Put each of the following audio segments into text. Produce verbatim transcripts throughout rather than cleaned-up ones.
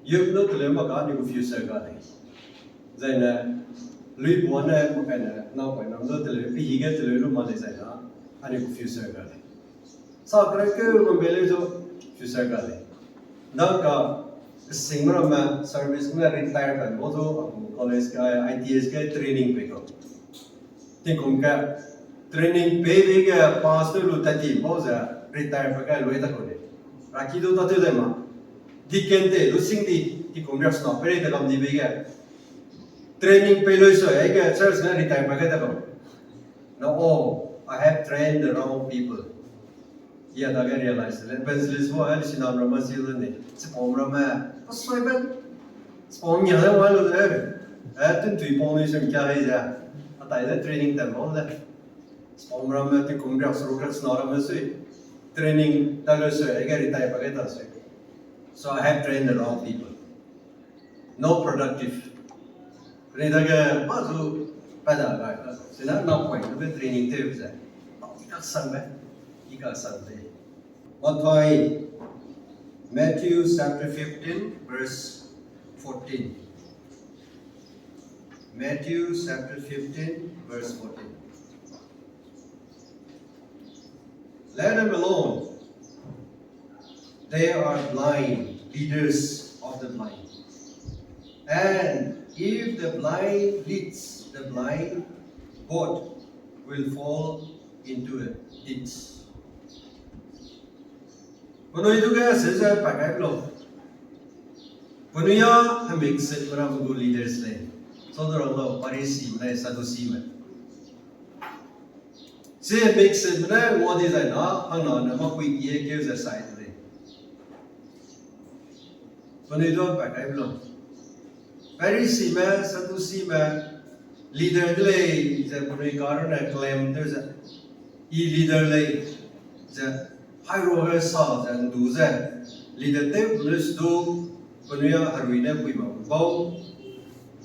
Youth lu teleu mak ka anui gu future ga lei. Zaine, lui bua ne, mak kai ne, nau kai nam lu teleu, pehige teleu lu mak lei zaine, anui gu future ga lei. Sa kereu keu bambe leu zu future ga lei. Dang ka, kesing ramme, service me retire kai bau zu, a gu college ga, I T S ga training pei kau. Tingkum ge, training pei bei ge pass tew lu tat ti bau ze retire pe ge lui ta kau lei. Raki du ta tew lei ma. Deacon te lu sing di, tingkum riak sena pei rei ta kam di bei ge. Training pei lui sui, aige church ne retire pe ge ta kau. Now, oh, I have trained the wrong people. I a dage realize le, evangelist bu ai le sinam ramme si le ne, chipau ramme, pasui be, chipau ngia le wai lu de, eh, tun tui pau ni sem kia lei ze, a tai le training tam bau le. Chipau ramme, tingkum riak seruk riak sena ramme sui, training ta lu sui, aige retire pe ge ta sui. So I have trained the wrong people. No productive. Penui dage pa zu pa da gai ka. Sina na point be training tew ze. Pa i kaksangbe. I kaksangbe. Matthai, Matthew chapter fifteen, verse fourteen. Matthew chapter fifteen, verse fourteen. Let them alone. They are blind leaders of the blind. And if the blind leads the blind, both will fall into a ditch. Penui du ge se ze pa kai lo. Penui a hemik se mera me gu leaders lei. Sau de rang lau, Pharisime lei, Sadducime. Chi mix me ne ngua di zai na, hangna ne mapui kie keu ze sai de lei. Penui du pa kai lo. Pharisime, Sadducime, leader de lei, ze penui karu ne claim tew ze. I leader lei, ze, hai ro ge sa ze ndu ze. Leader tew penui se du, penui a herui ne pui mak bau.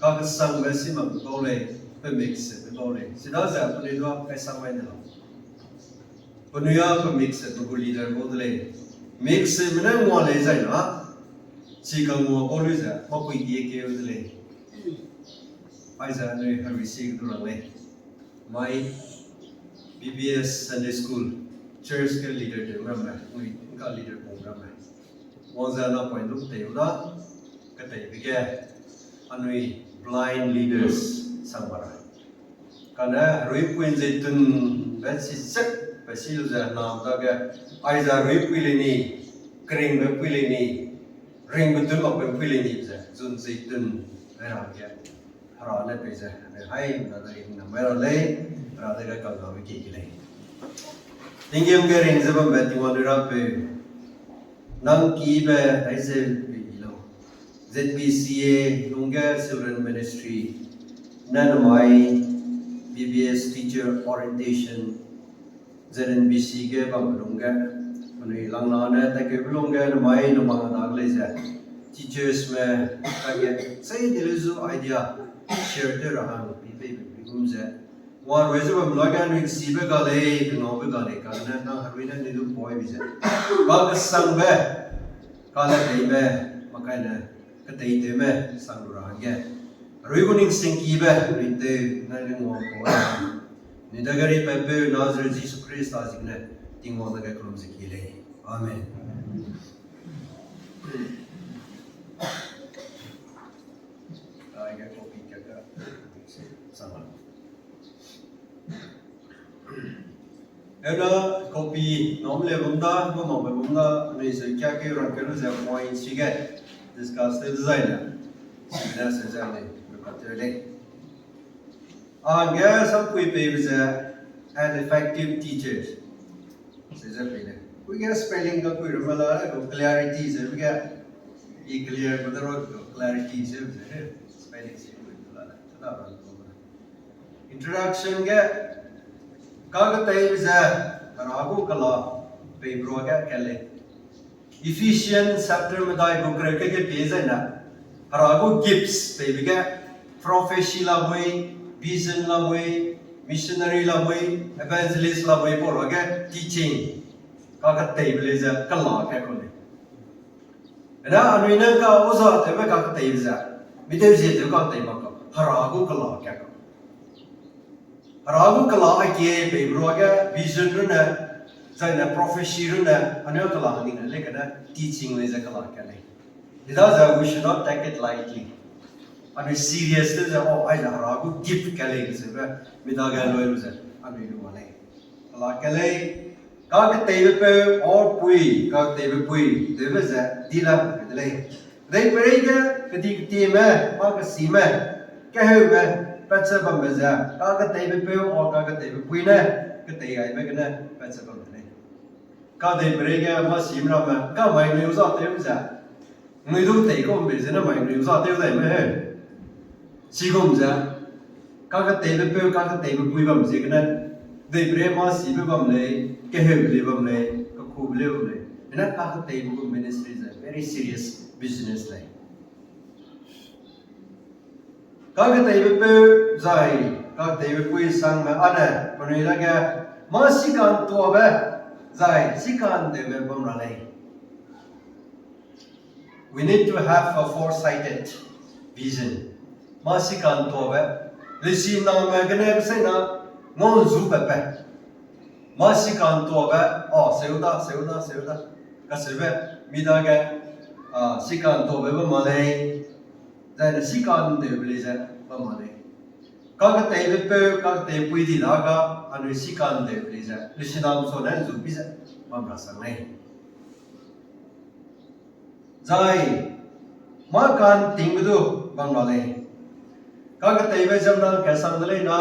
Kakesangbe si mak bau lei, pe mix se bau lei. Sida ze penui du kaisang mai de lau. Penui a pe mix se pe gu leader bau de lei. Mix se me ne ngua lei zai na. Chi kangua bau lui ze, mapui kie keu de lei. Aize anui herui si du rang lei. Mai B B S Sunday School, church ge leader tew ramme, anui ngka leader pung ramme. Wang ze na point du tei u da, keteibe ge, anui blind leaders sang ba ra. Kane heruipui nzeitun be chi sek pe si lu ze na dage, aize heruipui lei ni, keringbe pui lei ni, ringbe tun makbe pui lei ni ze, zun nzeitun, ai ra ge. Hera ne pei ze, ne haimena dage hingnam mai ra lei, Hera dage kanggabe kie ke lei. Tinggîm ge ring ze bambe Tingwang ne rapeu, nang kibe dai ze pei lau. Z B C A lungge Children Ministry, ne namai B B S Teacher Orientation, Z N B C ge bambe lungge, penui langna ne takeube lungge namai namang dage lei ze, teachersme, kage sei de lei zu idea share tew ra hang pi peibe pi gum ze, wa rui ze bam lage anui kesibe ga lei, kenaube ga lei, kane nang herui ne anui du poi bi ze, kakesangbe, kane peibe, makaine, keteitewme sang lu ra hangge, herui gu ning singkibe herui tew nai ne nguapau, ni dage ripatpeu Nazareth Jisu Khrista ziegene Tingwang dage kellum ze ki lei. Amen. Aige copy ka ka sama. Ena copy nom le bum da, mamang be bum da, anui se kia ke rang ke lu ze point sige discuss tew dezaine. Sine se ze anui record tew lei. Angge sampui peibe ze an effective teacher. Se ze pei lei. Kui ge spelling ga kui ramme la, gu clarity ze ge, i clear gu de ro gu clarity ze ze, spelling se kui la, kada ra. Introduction ge, kaketeibe ze, Hera gu kela, peibe ruage kat lei. Ephesians chapter medai gu kereu ke ge pie zai na, Hera gu gifts peibe ge, prophecy lamui, vision lamui, missionary lamui, evangelist lamui pau ruage teaching, kaketeibe lei ze kela kat kau lei. Ena anui ne ka uza tewbe kaketeibe ze, mi tew zie tew kaketei mak ka, Hera gu kela ka. Hera gu kela akie pei ruage vision runne, zaine prophecy runne, anui kela hangning lei kane teaching lei ze kela ka lei. Idaze we should not take it lightly. Anui serious tew ze, o, aize Hera gu gift ka lei zeube, mi dage lui lu ze, anui lu ma lei. Kela ka lei, kaketeibe peu, or pui, kaketeibe pui, tewbe ze, di la de lei. Deipereige, kedi ketieme, mâ kesime, keheume, pat ze bambe ze, kaketeibe peu, or kaketeibe pui ne, ketei gaibe gene, pat ze bam de lei. Kadeipereige mâ sime ramme, ka mai nui uza tew ze, nui du tei kau mbe zene mai nui uza tew dai me he. Chigum ze, kaketeibe peu, kaketeibe pui bam ziegene, deiperei mâ sibe bam lei, keheume lei bam lei, kakube lei bam lei. Ena kaketeibe gu ministry ze very serious business lei. Kaketeibe peu zai, kaketeibe pui sangme âne, penui dage, mâ sikantuabe, zai sikantewbe bam ra lei. We need to have a foresighted vision. Mâ sikantuabe, lesiname gene keseina, ngau nzu pepe. Mâ sikantuabe, a, seu da, seu da, seu da. Kaseube, mi dage, a, sikantuabe bam ma lei. Zaine sikantewbe lei ze bam ma lei. Kaketeibe peu, kaketeipui di dage, anui sikantewbe lei ze, lesiname sua ne nzu bi ze bam ra sang lei. Zai, mâ ka'ntingbe du bam ra lei. Kaketeibe ziemmena kesang de leina,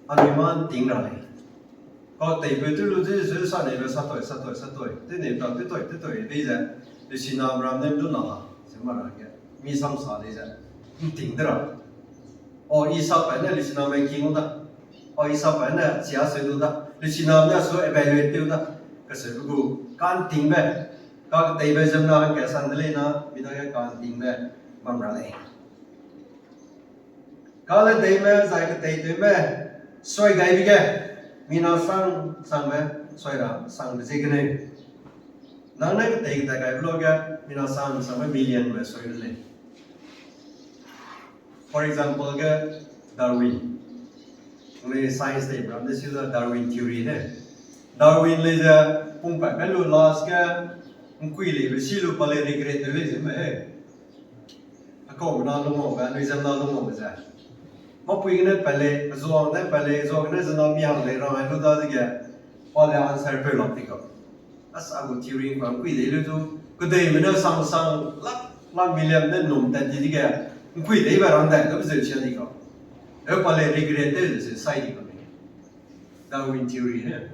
anui mâ nting ra lei. Kaketeipeu tew lu ze sui sa neibe satoi, satoi, satoi, tew nei ta, tew toi, tew toi, bei ze, lesiname ram ne du na, ze mâ ra ge, mi sam sa lei ze, nting de ra. O, i sa pa ne lesiname king da. O, i sa pa ne chia seu du da. Lesiname ne su evaluate tew da. Kaseube gu, ka'ntingbe. Kaketeibe ziemmena kesang de leina, mi dage ka'ntingbe bam ra lei. Kaledeime zai keteitewme, sui gaibe ge, mina sang sangme, sui ra sangbe ziegene. Nang ne ketei kedai gaibe luage, mina sang sangme millionme sui de lei. For example ge, Darwin. Nui science tei bram de si da Darwin theory ne. Darwin lei ze, pungpat kai lu last ge, nkui leibe si lu pa lei regret tew lei ze me he. Akau na lungwangbe, anui ziemmena lungwangbe ze. Mapui gene pat lei, zuang ne pat lei, zuang gene zena mi hang lei rang ai lu dadege, pa lei answer peu lak ti kau. Asa gu theory pa nkui dei lu du, kedeime ne sang sang, lak, lak million ne num tat di dege, nkui deibe rang dai, lu zeu sia di kau. Eu pa lei regret tew ze sai di kau lei. Darwin theory ne,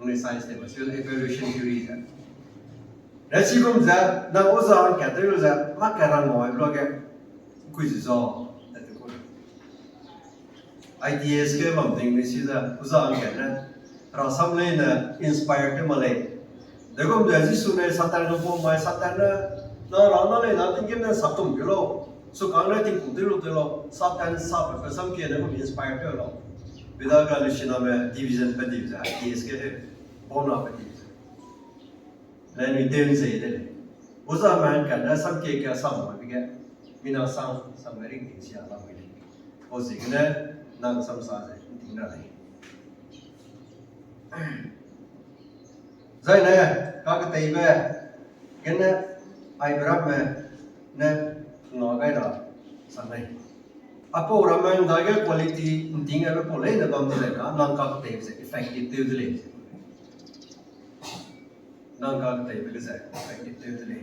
nui science tei ba si evolution theory ze. Re chigum ze, nang uza hangkat tew lu ze, mâ ka rang ngau ai luage, nkui ze zau, tat te ku. Ideas ge bam ting ni si ze, uza hangkat ne, rasam leine inspire tew ma lei. Degum ze Jisu ne Satan lu bam mai, Satan ne, na ra na lei na tinggîm ne saptum ke lau, sukang ne tingku tew lu tew lau, Satan sape pe sam kie ne gum inspire tew lau. Bida ga lesiname division pe di ze, ideas ge he, bona pe di ze. Lei nui tew nzei de lei. Uzame hangkat ne sam kie ka sam ma bi ge, mina sang, sam me ring ting sia lam bi lei. Pau ziegene, nang sam sa ze, nting ra lei. Zaine, kaketeibe, gene, aibe ramme, ne, ngau gai ra, sang lei. Apau ramme ndage quality nting aibe pau leine bam de lei na, nang kaketeibe ze effective tew de lei. Nang kaketeibe ge ze effective tew de lei.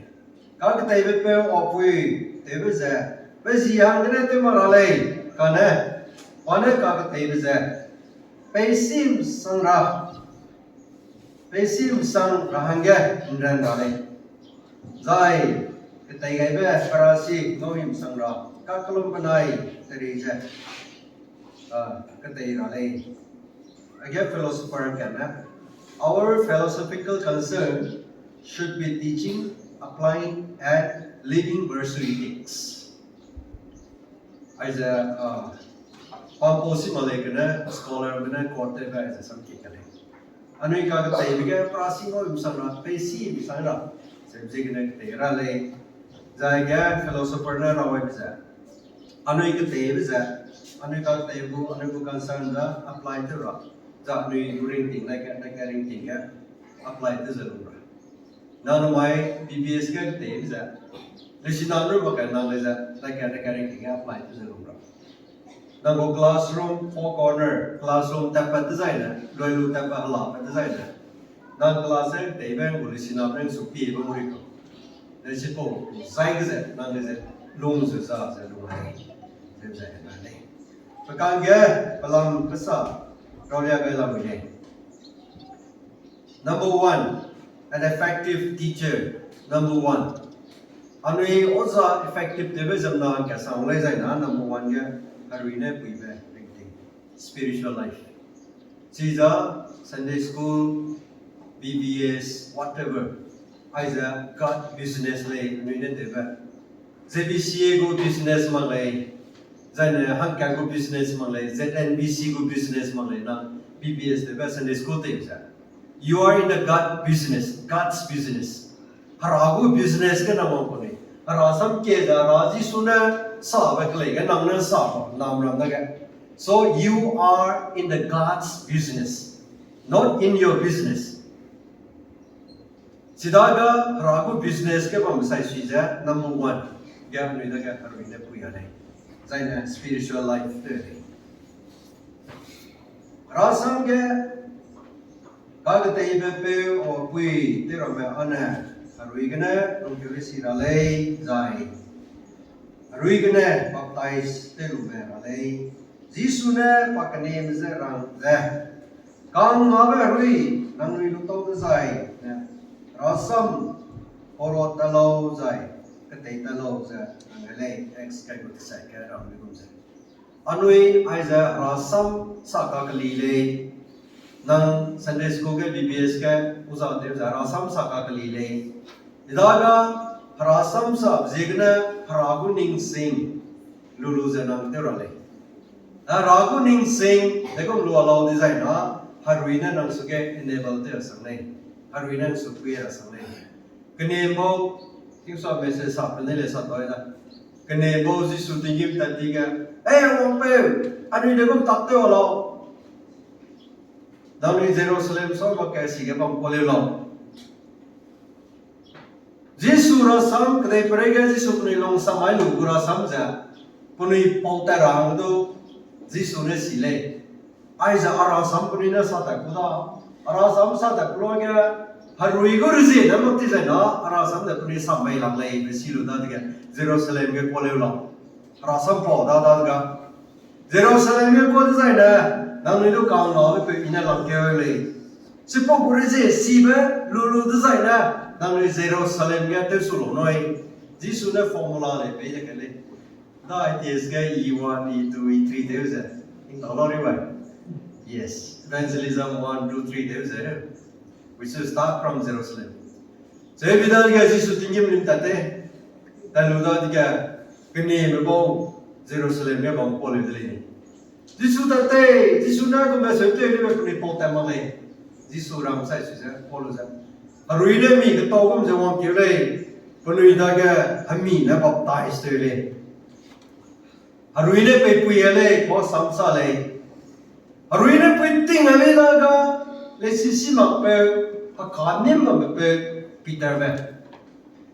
Kaketeibe peu apui tewbe ze, pe zi hanggene tew mak ra lei, kane, pa ne kaketeibe ze, peisim sang ra, peisim sang ra hangge nran ra lei. Zai, ketei gaibe perasi ngauhim sang ra, kakellum benai teri ze, ah, ketei ra lei. Age philosopher kane, our philosophical concern should be teaching, applying, and living virtue ethics. Aize, ah, pampau si ma lei gene, scholar gene quote tewbe aize sam ki ka lei. Anui kaketeibe ge perasi ngauhim sang ra, peisim sang ra, ze ziegene ketei ra lei. Zaige philosopher ne rawaibe ze, anui keteibe ze, anui ka ketei gu, anui gu concern da apply tew ra, za anui gu ringting ne ke, ne ke ringting ge apply tew ze lung ra. Nang namai B B S ge keteibe ze, lesiname ru ba ke nang le ze, ne ke, ne ke ringting ge apply tew ze lung ra. Nang gu classroom four corner, classroom tatpat dezaine, loi lu tatpat hela pat dezaine, nang class ge keteibe gu lesiname ring su pie ba mu ri kau. Lesi pau zai ge ze, nang le ze, lung ze za ze lung ai, ze ze na lei. Pe kangge, pelam kesa, raulia gai lam lei. Number one, an effective teacher. Number one. Anui oza effective tewbe ziemmena kasang lei zai na number one ge, herui ne puibe ringting. Spiritual life. Chiza Sunday school, B B S, whatever. Aize God business lei anui ne tewbe. Z B C A gu business mak lei, zaine hangkat gu business mak lei, Z N B C gu business mak lei na, B B S tewbe Sunday school tei ze. You are in the God business, God's business. Hera gu business ge nang wang ku lei. Hera sam kie ze, Hera Jisu ne sabe kelei ge nang ne sa gu, nam ram dage. So you are in the God's business, not in your business. Chidaga Hera gu business ge bam sai sui ze number one ge anui dage herui ne pui a lei. Zaine spiritual life te lei. Hera sam ge kageteibe peu a pui tew ramme ane, herui gene lungkeube si ra lei, zai herui gene baptize tew lume ra lei. Jisu ne pa keneme je rang ze, kangnabe herui, nangnui lutau dezai ne, rasam, poro ta lau zai, ketei ta lau ze rang lei, Acts kai gu tesat ge rang lei gum ze. Anui aize rasam sa kakeli lei, nang Sunday school ge, B B S ge, uza tew ze rasam sa kakeli lei. Idaga herasam sa ziegene Hera gu ningsing lulu ze nang tew ra lei. Hera gu ningsing degum lua lau dezai na, herui ne nang su ge enable tew ra sang lei. Herui ne nang su pui ra sang lei. Kenembau, tingsa message sa pe ne le sa dai da. Kenembau Jisu tinggîm tat ti ge, ei, wangpeu, anui degum tak tew lau. Nangnui Jerusalem sau mak ke si ge bam kua leu lau. Jisu rasam, kedeiperei ge Jisu penui lungsam mai lu gu rasam ze, penui pau tat ra hang du, Jisu ne si lei. Aize a rasam penui ne sa tat ku da, a rasam sa tat ku lu ge, herui gu rezie ne mak ti zai na, a rasam ze penui sam mei lak lei, be si lu dadege, Jerusalem ge kua leu lau. A rasam pau da dadege, Jerusalem ge kua dezai ne, nangnui du kangnabe peu I ne langkeu lei. Chipau gu rezie sibe lulu dezai ne, nangnui Jerusalem ge tew su lau nui. Jisu ne formula lei pei de ke lei. Da I T S ge E one, E two, E three tew ze. Ning tau lau ri bai. Yes. Evangelism one, two, three tew ze. We should start from Jerusalem. Ze bi dadege Jisu tinggîm lim tat te. Tat lu dadege, keneme bau Jerusalem ge bam kua leu de lei. Jisu tat te, Jisu ne gume seu tew libe penui pau tat mak lei. Jisu ram sai su ze, kua lu ze. Herui ne mi ketau gum ze wangkeu lei, penui dage hemi ne baptize tew lei. Herui ne peipui e lei, kua sam sa lei. Herui ne pui ting e lei dage, lesi si makpeu, heka nim makpeu, Peterbe.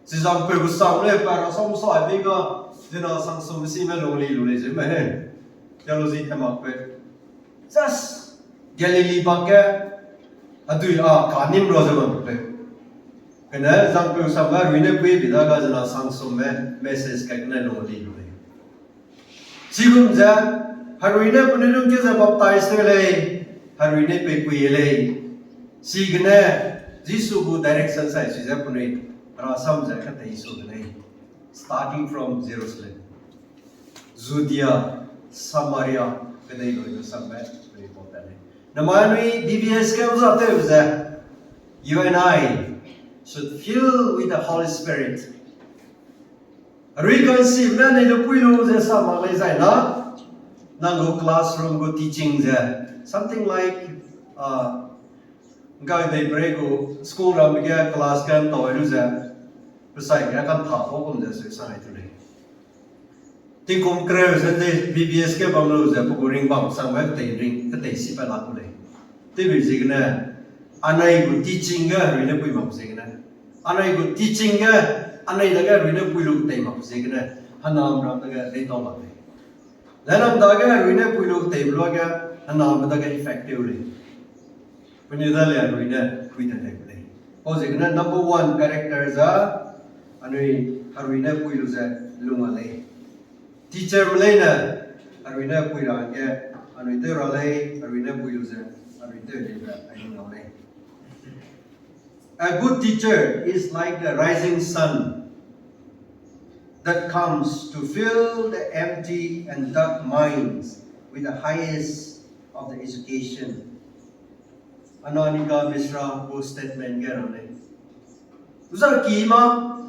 Chizangpeu gu sang lei, pa rasam sa bi ga, zena sangsum sime lung li lu lei ze me he. Theology te makpeu. Just Galilee bak ge, adui a ka nim ra ze makpeu. Kane zangpeu sam ga herui ne pui bi dage zena sangsum me message kai kane lung li lu lei. Chigum ze, herui ne penui lungkeu ze baptize tew lei, herui ne peipui e lei. Chigene, Jisu gu direction sai si ze penui, rasam ze katei su de lei. Starting from Jerusalem, Judea, Samaria, kedei loi lu sam me penui pau tat lei. Namai anui B B S ge uza tew ze, you and I should fill with the Holy Spirit. Herui kansibe ne nei lu pui lu ze sa mak lei zai na, nang gu classroom gu teaching ze, something like, uh, ngai dei brei gu school ramme ge class ge ntau lu ze, Pesai ge kan tha kau gum ze sui sang ai tu lei. Tingkum kereu ze de B B S ge bam lu ze pe gu ring bam sang ba ketei ring, ketei si pa la ku lei. Tewbe ziegene, anai gu teaching ge herui ne pui mak ziegene. Anai gu teaching ge, anai dage herui ne pui lu ketei mak ziegene. Hena ram dage dei tau mak lei. Lelam dage herui ne pui lu ketei be luage, hena me dage effect tew lei. Penui da le herui ne pui ta tei lei. Pau ziegene number one character za, anui herui ne pui lu ze lung a lei. Teacher me leine, herui ne pui ra ge, anui tew ra lei, herui ne pui lu ze, herui tew lei be, ai lung lau lei. A good teacher is like the rising sun that comes to fill the empty and dark minds with the highest of the education. Anamika Mishra gu statement ge rang lei. Uza ki ma,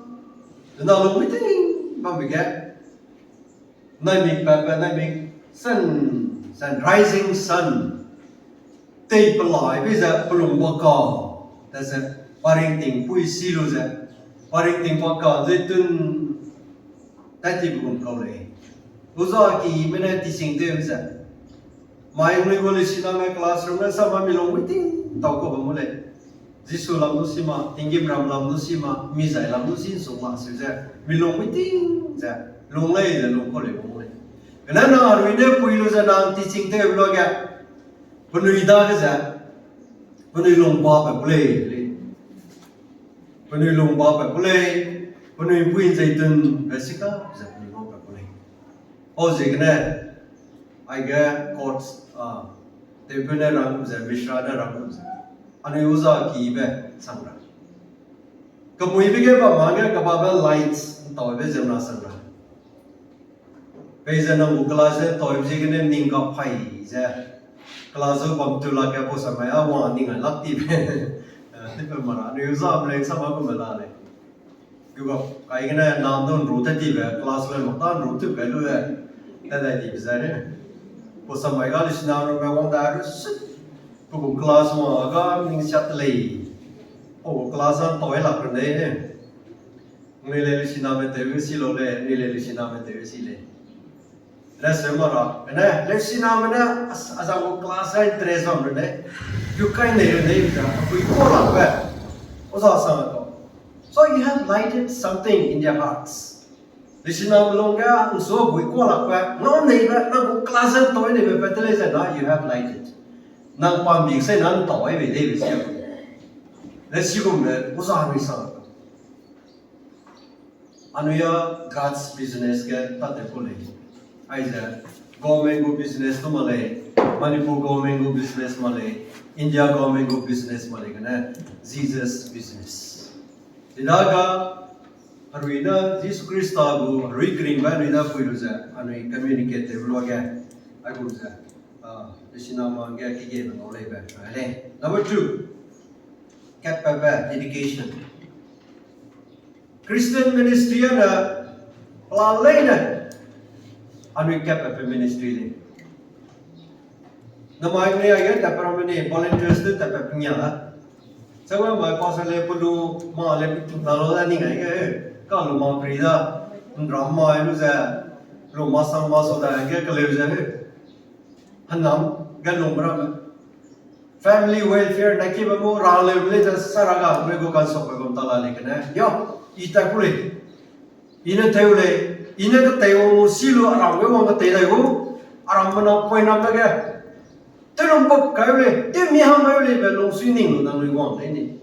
na lu meeting bam ge. Naimik pa pa naimik sun, sun, rising sun. Tei pelai be ze pelung ba ka, da ze, pa ringting pui si lu ze, pa ringting ba ka ze tun, tat ti be gum kau lei. Uza ki me ne teaching tew ze. Mai nui gu lesiname classroom ge sa ma mi lung meeting tau kau bam gu lei. Jisu lam du si ma, tinggîmram lam du si ma, mi zai lam du si nsung ma seu ze, mi lung meeting ze, lung lei ze lung kau lei bam gu lei. Kane na herui ne pui lu ze nang teaching tew be luage, penui dage ze, penui lung ba pa gu lei, lei. Penui lung ba pa gu lei, penui pui nzei tun be sika ze penui ba pa gu lei. Pau ziegene, aige quotes, a, tewpeu ne rang ze, Mishra ne rang ze. Anui uza kibe sang ra. Kemuibe ge bam hangge kebabe lights ntaube ziemna sang ra. Peize nang gu class ze ntaube ziegene ning kapai ze. Class zu bam tu lak ge pau samai a wang ning ai lak tibe. Tipe mara, anui uza me lei sa ba gu me la lei. Gu ba, kaigene nam du nru tat tibe, class le mak ta nru tu kai lu e. Tat dai tibe zai ne. Pau samai ga lesiname wang da ru sut. Pe gu class ma ga ning siat lei. Pe gu class a ntau lak run lei. Nui le lesiname tew si lau lei, nui le lesiname tew si lei. Lesson ma ra, kane, lesiname ne, a, a za gu class a interest bam run lei. Gu kai nei run lei, za, a pui kau lakbe. Uza sang a kau. So you have lighted something in their hearts. Lesiname lungge, nsu a pui kau lakbe, ngau neibe, nang gu class a ntau neibe, pe te lei ze na, you have lighted. Nang pambi sei nang ntau aibe deibe si. Lesigum le, uza mi sang. Anui a God's business ge tat te ku lei. Aize, government gu business tu ma lei, Manipur government gu business ma lei, India government gu business ma lei kane, Jesus business. Chidaga, herui ne Jisu Khrista gu herui keringbe anui ne pui lu ze, anui communicate tew luage, aigum ze, a, lesiname ge kige me ngau leibe, a lei. Number two, katpabe, dedication. Christian ministry ane, pela leine, anui katpabe ministry lei. Namai ne aige tatpe ramme ne, volunteers te tatpe pengia da. Changme mai pastor le pelu, ma le petu ta lau da ning aige, ka lu ma pri da, nram mai lu ze, lu ma sang ma sau da ge keleu ze, Hênam ge lungbe ramme. Family welfare na kibe mu ra leu lei ze saraga me gu kansokbe gum ta la lei kane. Yo, i ta ku lei. I ne teu lei. I ne ketei wang mu si lu aram ge wang ketei dai gu. Aram mena point nam dage. Telung bak kai lei. Te mi hang mai lei be lungsui ning lu nang lui wang lei ni.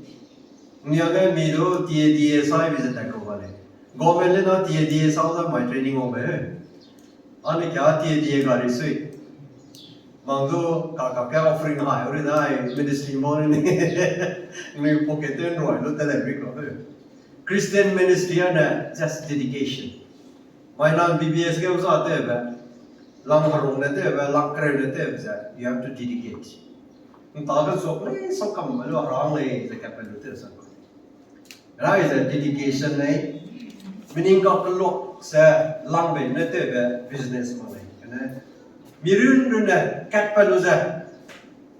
Ngiage mi du T A D A sai bi ze tai kau ba lei. Government le na T A D A sau da mai training wang be. Ani kia T A D A gari sui. Mang du ka ka kia offering hai ori dai ministry mo ni. Ngi pocket ten roi lu te le ri ko. Christian ministry ane just dedication. Mai nang B B S ge uza tebe, lang harung ne tebe, lang kereu ne tebe ze, you have to dedicate. Nta ge zuak lei, sau kam lu harang lei ze katpe lu te sa. Rai ze dedication lei, meaning ga kelok ze lang bei ne tebe business ma lei. Kane, mi run run ne katpe lu ze,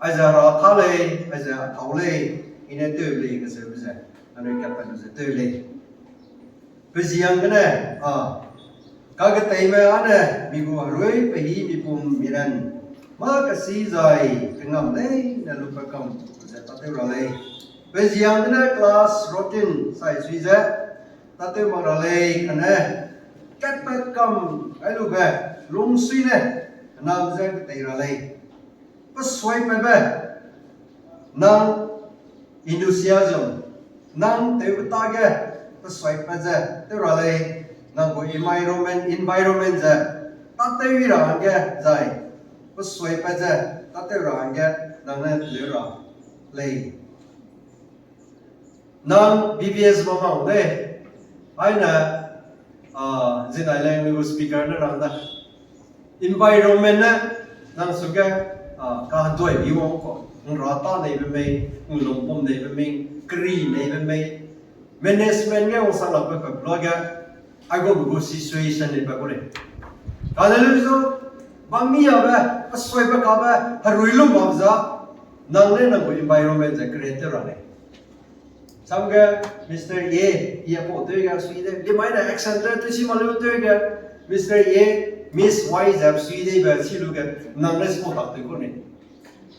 aize ra ta lei, aize tau lei, i ne teu lei, kese lu ze, anui katpe lu ze teu lei. Pe ziang gene, a, kageteime âne mi gu herui pe hî mipum miran, mâ kesi zai kengam leine lupe kam ze tâtew ra lei. Pe ziang gene class routine sai sui ze tâtew mak ra lei, kane katpat kam ai lube lungsui ne, henam ze ketei ra lei. Pe suai pebe, nang enthusiasm, nang tewbe ta ge pe suai pat ze tew ra lei, nang gu environment, environment ze tâtew i ra hangge zai, pe suai pat ze tâtew ra hangge nang ne teleu ra lei. Nang B B S bam mang lei, aine, a, zinai lei mi gu speaker ne rang da. Environment ne nang suge, a, kaheduai bi wang ka, nra ta neibe mei, nlungpum neibe mei, keri neibe mei, management ge wangsak lakbe pe luage, aigum gu situation neibe gu lei. Kane lu zu, bam mi abe, pe suai pe kabe, herui lum mak za, nang ne nang gu environment ze create tew ra lei. Samge Mister A, i apau tew ge sui de, limai ne accent tew si ma lu tew ge, Mister A, Miss Y ze sui de be si lu ge, nang ne support tak tew ku ni.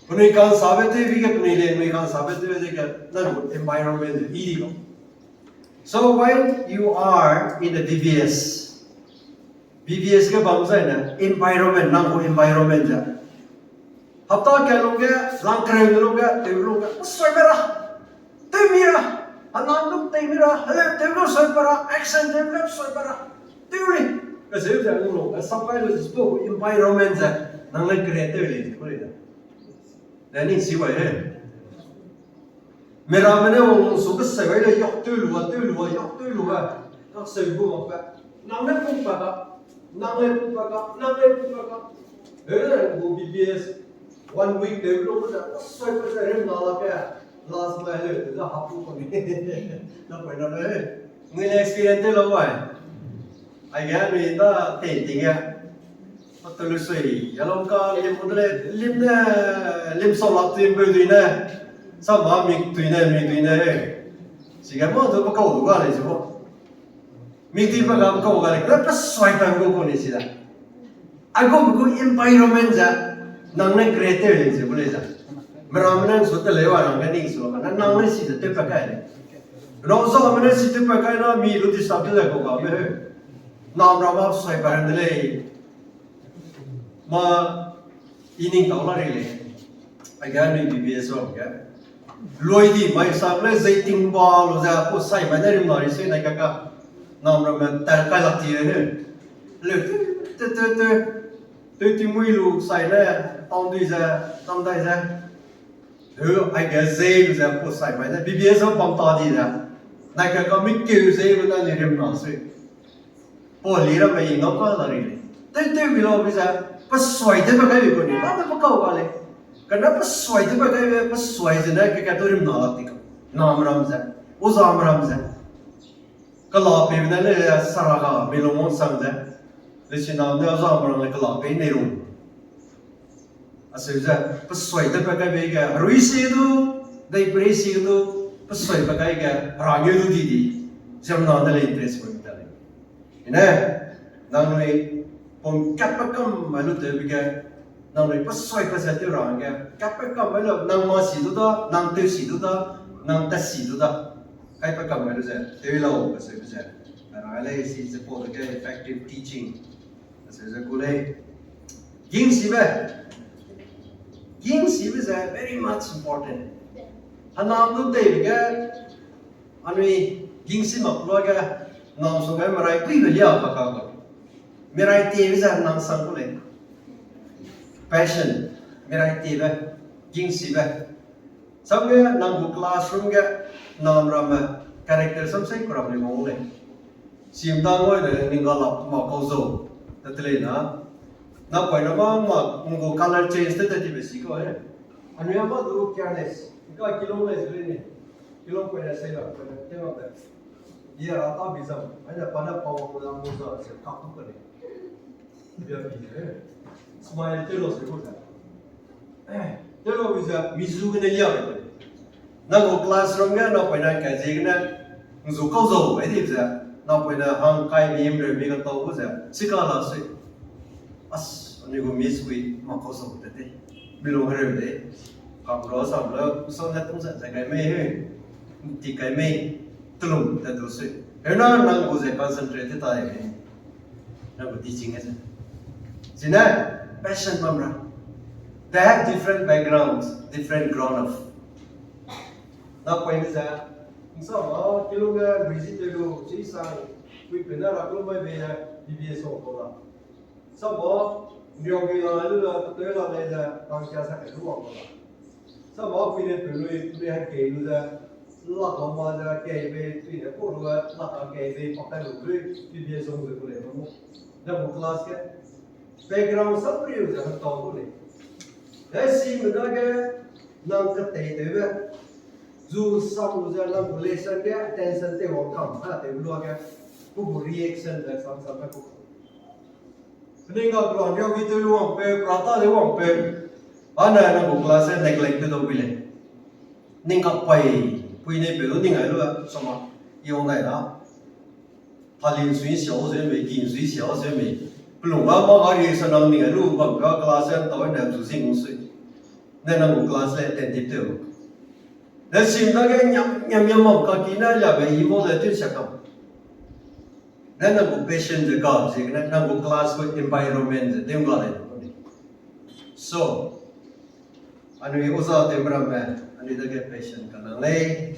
Penui ka'nsabe tew bi ge penui le, penui ka'nsabe tew de ge, nang gu environment ze i di lau. So when you are in the B B S, B B S ge bam zaine environment, nang gu environment ze. Hapta ka lungge, langkereu ne lungge, tew lungge, suai be ra. Tew mi ra. Hanan lu tei mi ra. Heleu tew lu suai be ra. Accent tew lu suai be ra. Tew ri. Kacheu ze lu lungge, sap kai lu ze support environment ze. Nang le create tew lei, ku lei da. Learning si wai he. Miramme ne wang su keseu ai le yak tew lu a, tew lu a, yak tew lu a. Kakseu gu makbe. Nang ne pung pa ka. Nang ne pung pa ka. Nang ne pung pa ka. He, gu B B S. One week tew lu ze, suai pe ze rim na la ke. Last mile le, te da hap lu ko ni. Na poi na le. Ngui le experience tew lau wai. Aige anui da tei ting ge. Patelu sui, yalong ka lim de le, lim ne, lim sau lak tui mpeu dui ne, sa ma mik tui ne, mik tui ne. Sige mo du pe kau du ga lei se mo. Mik tui pe ga pe kau ga lei, pe suai pe gu ko ni si da. Aigum gu environment ze, nang ne create tew lei se bu lei ze. Meramme ne su te lei wa rang ge ning su lo ka, nang ne si ze tew pe kai lei. Rau za me ne si tew pe kai na mi lu disturb de le kau ga me he. Nam ra ma suai pe ran de lei. Ma i ning tau la ri lei. Aige anui B B S wang ge. Loi di mai sam le zei ting ba lu ze, ku sai mai ne rim na ri se nai kaka. Nam ramme ta kai lak ti le ne. Le te, te, te, te. Te ti mui lu sai le, tau di ze, tam dai ze. Heu, aige zei lu ze, ku sai mai ne, B B S bam ta di ze. Nai kaka mi keu zei lu na ni rim na sui. Pau li ramme i ngau ka la ri lei. Tew tew mi lau bi ze, pe suai tew pe kai bi ku ni, ba te pe kau ga lei. Kane pe suai tew pe kai be, pe suai ze ne, ke ka tu rim na lak ti ka. Nam ram ze, uzam ram ze. Kela peibe ne le sara ga, mi lung wang sang ze. Le si nam ne uzam ram le kela pei nei rung. Aseu ze, pe suai tew pe kai be ge, herui si du, dei perei si du, pe suai pe kai ge, hera ngeu du di di. Ziemmena ne le interest gu ta lei. Ine, nangnui pum kat pe kam mai lu tewbe ge, nangnui pe suai pe ze tew ra hangge, kat pe kam mai lu, nang ma si du da, nang tew si du da, nang tat si du da. Kai pe kam mai lu ze, tew lau pe seu be ze. Ra lei si ze pau de ge effective teaching. Aseu ze gu lei. Gingsibe. Gingsibe ze very much important. Hanam du teibe ge, anui gingsi mak luage, nam sung ge merai puibe lia pa ka gu. Merai tiebe ze nam sang gu lei. Passion, merai tiebe, gingsibe. Samge nang gu classroom ge, nam ramme, character samsei ku ram lei wang lei. Sim da ngoi de ning ga lap ma kau zau, ta te lei na. Na poi na ma ma, nang gu color change te te tibe si kau e. Anui a ma du careless, ka kilong lei zi lei ni. Kilong poi na sei la, poi na te ma te. Ia ra ta bi zam, ai na pa na pa wang na mu za se kak tu ka lei. Bia bi, eh. Smile tew lau se ku ze. Eh, tew lau ze, mi zu gene lia be. Nang gu classroom ge, nang poi na ka ziegene, nzu kau zau, ai di ze. Napoine hang kai mi mreu mi ga tau gu ze, chika la sui. As, anui gu miss wi, ma kau sau te te. Mi lung hereu de. Kam ro sam le, sau ne tung ze, ze kai mei he. Ti kai mei, telum te du sui. Hena nang gu ze concentrate te tai mei. Nang gu teaching e ze. Zine, passion bam ra. They have different backgrounds, different ground of. Napoine ze, nsa ma, kilung ge, Brazil te lu, chi sang, pui pe na ra lu mai be, B B S ong ko la. Sa ma, nriau ge la lu la, te la le ze, tang kia sa ke lu wang ko la. Sa ma, pui ne pe lui, pui ne ha ke lu ze, la ka ma ze, ke be, pui ne ko lu, la ka ke be, pa ka lu lui, B B S ong ze ko le mo. Da mo class ke. Background sa pui ze, ha tau ko le. He si me dage, nang ka tei tei be. Zu sam lu ze nang gu lesson ge attention te wang kam, ha te lu ge. Ku gu reaction ze sam sam ta ku. Ning ga gu nriau ge te lu wang pe, prata de wang pe. Ana nang gu class e neglect te dau bi le. Ning ka pai, pui ne pe lu ning ai lu, sa ma, i wang dai da. Talin sui siau ze mei, kin sui siau ze mei. Pelung ga ma ga ri sa nang ning ai lu bam ga class e tau ne zu zing sui. Ne nang gu class le attentive te lu. Ne sim dage nyam, nyam, nyam mam ka ki na ya be i mo le tun sia kam. Ne nang gu passion ze ga, ze ne nang gu class gu environment ze tew ga le. So, anui oza tew ramme, anui dage passion ka nang lei.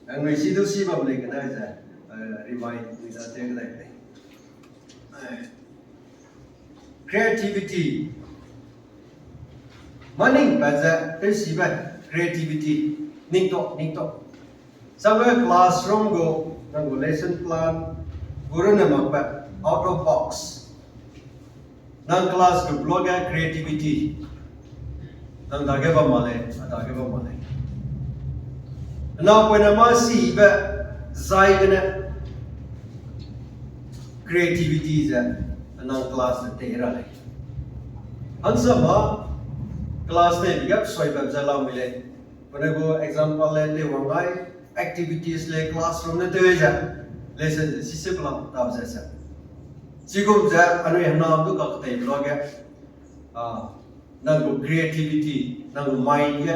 Anui si du si bam lei kena ze, eh, remind anui da tew dai lei. Eh, creativity. Maning pa ze, tew si be, creativity. Ning to, ning to. Sabe classroom gu, nang gu lesson plan, gu rune mak pa, out of box. Nang class gu block ge creativity. Nang dage bam ma lei, a dage bam ma lei. Napoine ma si be, zai gene creativity ze, nang class ze tei ra lei. Hansa ma, class ne bi gap soi bam ze lau mi lei. Pene gu example le te wang gai, activities le classroom ne tew ze, lesson ze sise pelam dap ze se. Chigum ze anui hena du ka ketei block ge, ah, nang gu creativity, nang gu mind ge,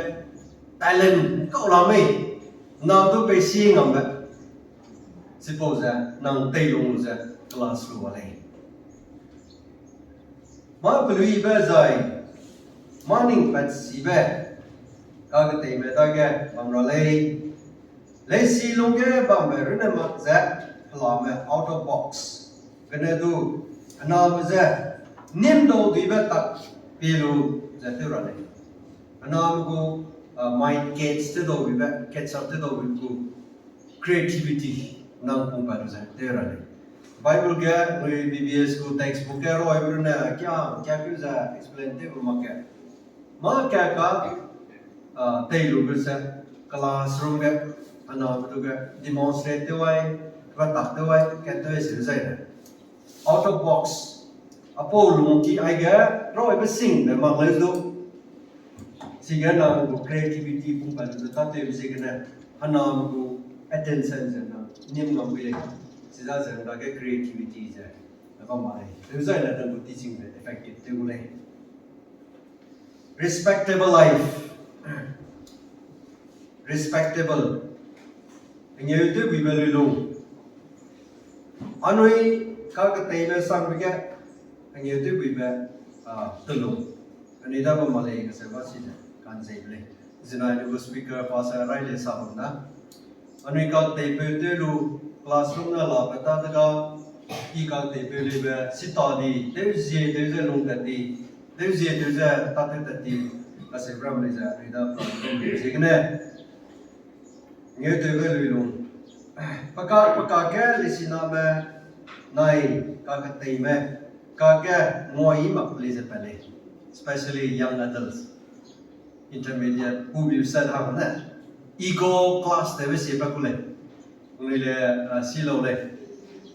talent kau la mei, nang du pei si ngam be. Chipau ze, nang tei lung lu ze, class lu wa lei. Ma peluibe zai, ma ning pat sibe, kaketeime dage bam ra lei. Leisi lungge bambe rune mak ze, helame out of box. Kene du, hename ze, nim dau duibe tak pie lu ze tew ra lei. Hename gu, ah, mind catch te dau duibe, catch up te dau duibe gu, creativity nang pung pa lu ze tew ra lei. Bible ge, nui B B S gu textbook ge roi bru ne, kia, kia keu ze explain tew mak ge. Ma kia ka, ah, tei lu ge se, classroom ge, ana du ge, demonstrate tew ai, keba tak tew ai, kat tew ai se zai ne. Out of box. Apau lungki aige, roi be sing be mak lei du. Sige nang gu creativity pung pa lu ze ta tew ziegene, hename gu attention ze nang nim ngam wi lei. Chiza ze nang ge creativity ze, na bam ma lei. Tew zai ne nang gu teaching ze effective tew gu lei. Respectable life. Respectable. Hengeu tewbuibe luilung. Anui kaketeime sangbe ge, hengeu tewbuibe, ah, telung. Anui da bam ma lei kacheu ba si ze, kanzeibe lei. Zina anui gu speaker pastor rai le sa bam da. Anui kaketeipeu tew lu, classroom na labe ta de ga, i kaketeipeu lebe, sita di, tew zie, tew ze lung tat di, tew zie, tew ze ta tew tat di, kacheu ram lei ze, anui da, ziegene. Ngeutewbe luilung. Peka, peka ke lesiname, nai, kaketeime, kage ngua i mak lei ze pa lei. Especially young adults, intermediate, pubiu set ha ne. Ego class tewbe sie pa ku lei. Penui le, ah, si lau lei.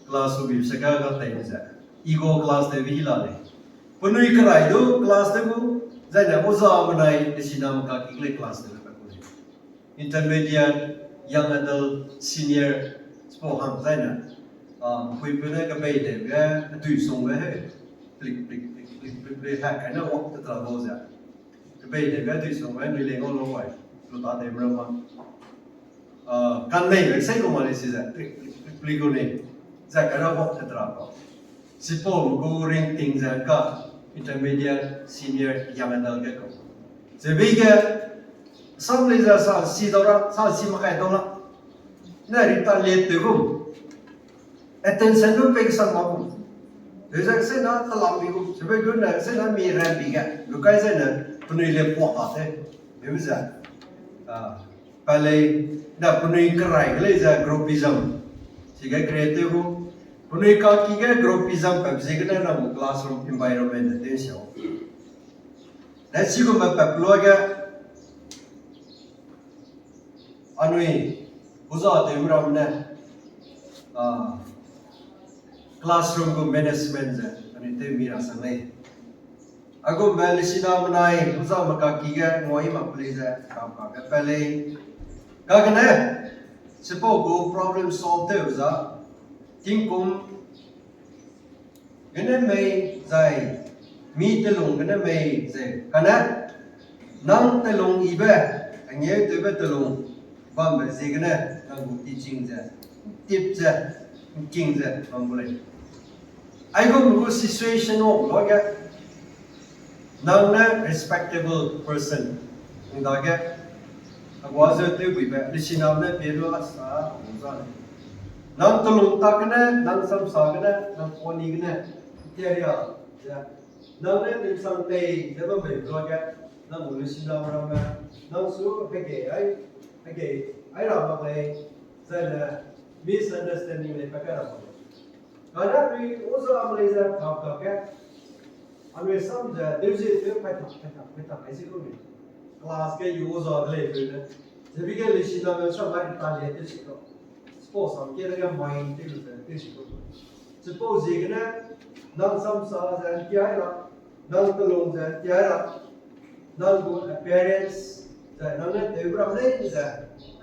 Class pubiu set ka ga tei ze. Ego class tewbe hi la lei. Penui kerai du class tew gu, zaine ozame nai lesiname kaki lei class tewbe pa ku lei. Intermediate, young adult, senior, chipau hang zaine. Puipeu ne kebei debe, atui sungbe he, plik, plik, plik, plik, plik, plik, ha, kaina wak te tra lo ze. Kebei debe atui sungbe, nui le ngau lo bai, lu ta de mra ma. Kan nei le sei gu ma le si ze, plik, plik, plik, plik gu nei. Ze kaina wak te tra lo. Sipau gu ring ting ze ka, intermediate, senior, young adult ge kau. Ze bi ge, sam le ze sa si dau ra, sa si makai dau la. Ne retaliate te gu. Attention lu pei sang ma gu. Dezai sena talam bi gu, sebe gu ne sena mi ram bi ge, lu kai zai ne, penui le puak a te. Dezai, pa lei, na penui kerai ge lei ze groupism. Chige create te gu, penui kaki ge groupism pep ziegene na gu classroom environment te siau. Na chigume pep lu ge, anui, uza tew mi ramme ne, classroom gu management ze, anui tew mi ra sang lei. Aigumbe lesiname nai, uzame kaki ge ngua i mak pe lei ze, kam ka ge pa lei. Kagene, chipau gu problem solve tew za, tingkum gene mei zai, mi telung gene mei zai, kane, nang telung ibe, angeu tewbe telung, bambe ziegene, nang gu teaching ze, tip ze, nking ze, bam gu lei. Aigum gu situation wang luage, nang ne respectable person, ning dage, agua ze tewbuibe, lesiname ne pie lu a sa, agu za lei. Nang telung tak gene, nang samsa gene, nang poni gene, tia ria, ze, nang ne tew sang tei, ze bam bei luage, nang gu lesiname ramme, nang su hegei ai, hegei ai ra mak lei, zai ne misunderstanding lei pa kai ra mak lei. Kane anui uzame lei ze kap kak ge, anui sam ze, deu ze, deu pai tak, pai tak, pai tak, ai si gu mi. Class ge yu uza de lei peu ne. Zebi ge lesiname sam mai ta le teu si kau. Chipau sam ke dege mind tew lu ze teu si kau. Chipau ziegene, nang samsa ze ntia ra, nang telung ze ntia ra, nang gu appearance, zai nang ne tew ram lei ze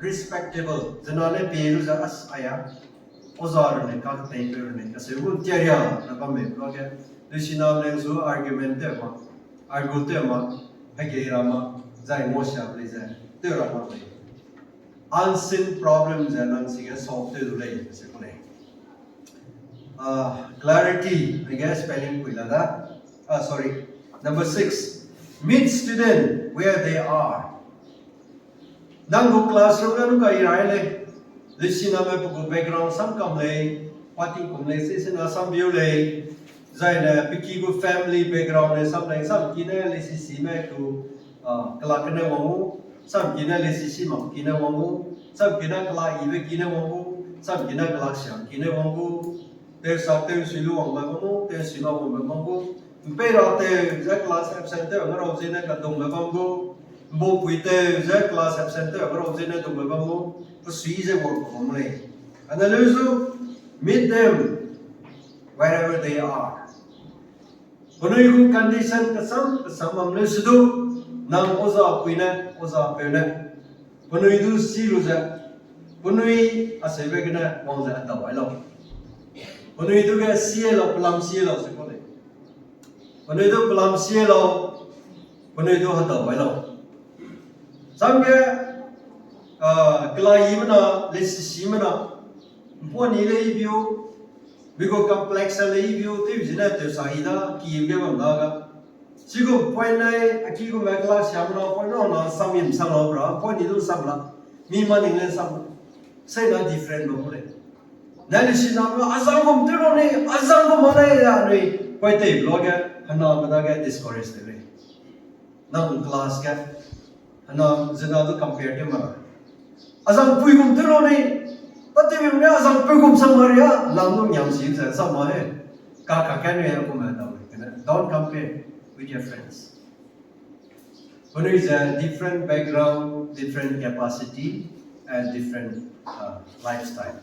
respectable, zena ne pie lu ze as aya, uza runne ka teipeu runne kaseu gu ntia ria, na bam bei luage, lesiname leng su argument tew ma, argue tew ma, hegei ra ma, zai nguasia lei ze, tew ra mak lei. Unseen problem ze nang chige solve tew du lei, se ku lei. Clarity, I guess, spelling pui la da. Ah, sorry. Number six, meet student where they are. Nang gu classroom ge nu kai rai lei. Lesiname pe gu background sam kam lei. Pa tingkum lei, se sena sam biu lei. Zai ne pe ki gu family background lei sam lei, sam ki ne lesisime gu, ah, kelak kene wang gu. Sam ki ne lesisi mak ki ne wang gu. Sam ki ne kelak ibe ki ne wang gu. Sam ki ne kelak siam ki ne wang gu. Tewsak tewsui lu wangbe bam gu, tewsui mak wangbe bam gu. Mpei ra tew ze class absent tew ngarau zene kadungbe bam gu. Mbupui tew ze class absent tew ngarau zene dungbe bam gu. Pesui ze wang bam lei. Kane leu zu, meet them wherever they are. Penui gu condition kesam kesam bam leu se du, nang ozapui ne, ozapeu ne, penui du si lu ze, penui aseube gene wang ze hedau ai lau. Penui du ge sie lau, pelam sie lau se kau lei. Penui du pelam sie lau, penui du hedau ai lau. Changge, ah, kelai i mena, lesisi mena, mpuani lei biu, mi gu complex lei biu, tew zine tewsa i da, ki ge bam da ga. Chigu point nai, a ki gu me class siam lau, point nau na sam im sam lau bra, point ni du sam la, mi ma ning le sam la. Sei na different lo lei. Na ni si na ma, azang gum tew lo ni, azang gum ma lei ya ni, point tei lo ge, hena me da ge discourage tew lei. Na gu class ge, hena zena du compare tew ma. Azang pui gum tew lo ni, pa tew ne azang pui gum sam ma ria, lam du nyam si ze sam ma he. Ka ka ka ni ya gu me da lei, don't compare with your friends. Penui ze different background, different capacity, and different, uh, lifestyle.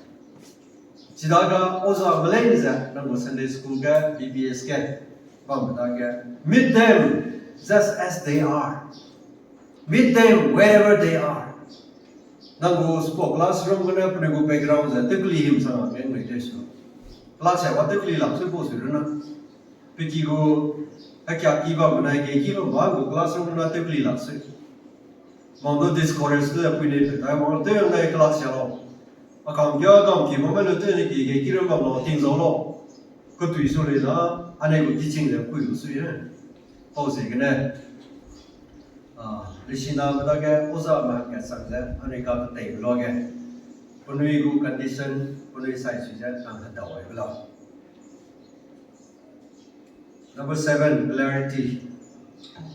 Chidaga ozame lei ze, nang gu Sunday school ge, B B S ge, bam dage, meet them just as they are. Meet them wherever they are. Nang gu spo classroom gene penui gu background ze, tewkeli him sa nang ge ngai tew su. Class ya ba tew keli lak sui pau sui runa. Pe ki gu, hekia ki bam benai ge ki bam ba gu classroom na tew keli lak sui. Mangdu discourage te pui ne pe tai, mangdu tew nai class ya lau. Akam kia kam ki bam me lu tew ne ki ge ki ram bam lau, ting zau lau. Ketui su lei na, anei gu teaching ze kui lu sui e. Pau ziegene, a, Luciname dage ozame kesang ze, anui kaketeibe luage. Penui gu condition, penui sai sui ze, nang hedau ai be lau. Number seven, clarity.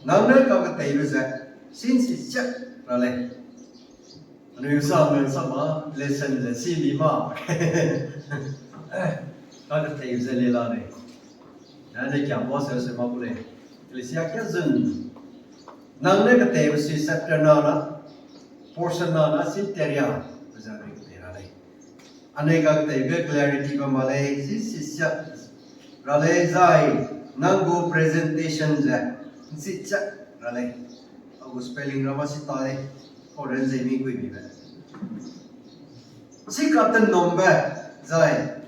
Nang ne kaketeibe ze, since it's just ra lei. Anui sa me sa ma, lesson ze si mi ma. Kaketeibe ze le la lei. Nang ne kia mâ se se ma ku lei. Lesia kia zun. Nang ne keteibe si chapter na na, portion na na, si teria, pe ze anui ketei ra lei. Anui kaketeibe clarity bam ma lei, si si sia ra lei zai, nang gu presentation ze, si sia ra lei. A gu spelling ra ma si ta lei, kau ren ze mi kui mi be. Si katenombe zai,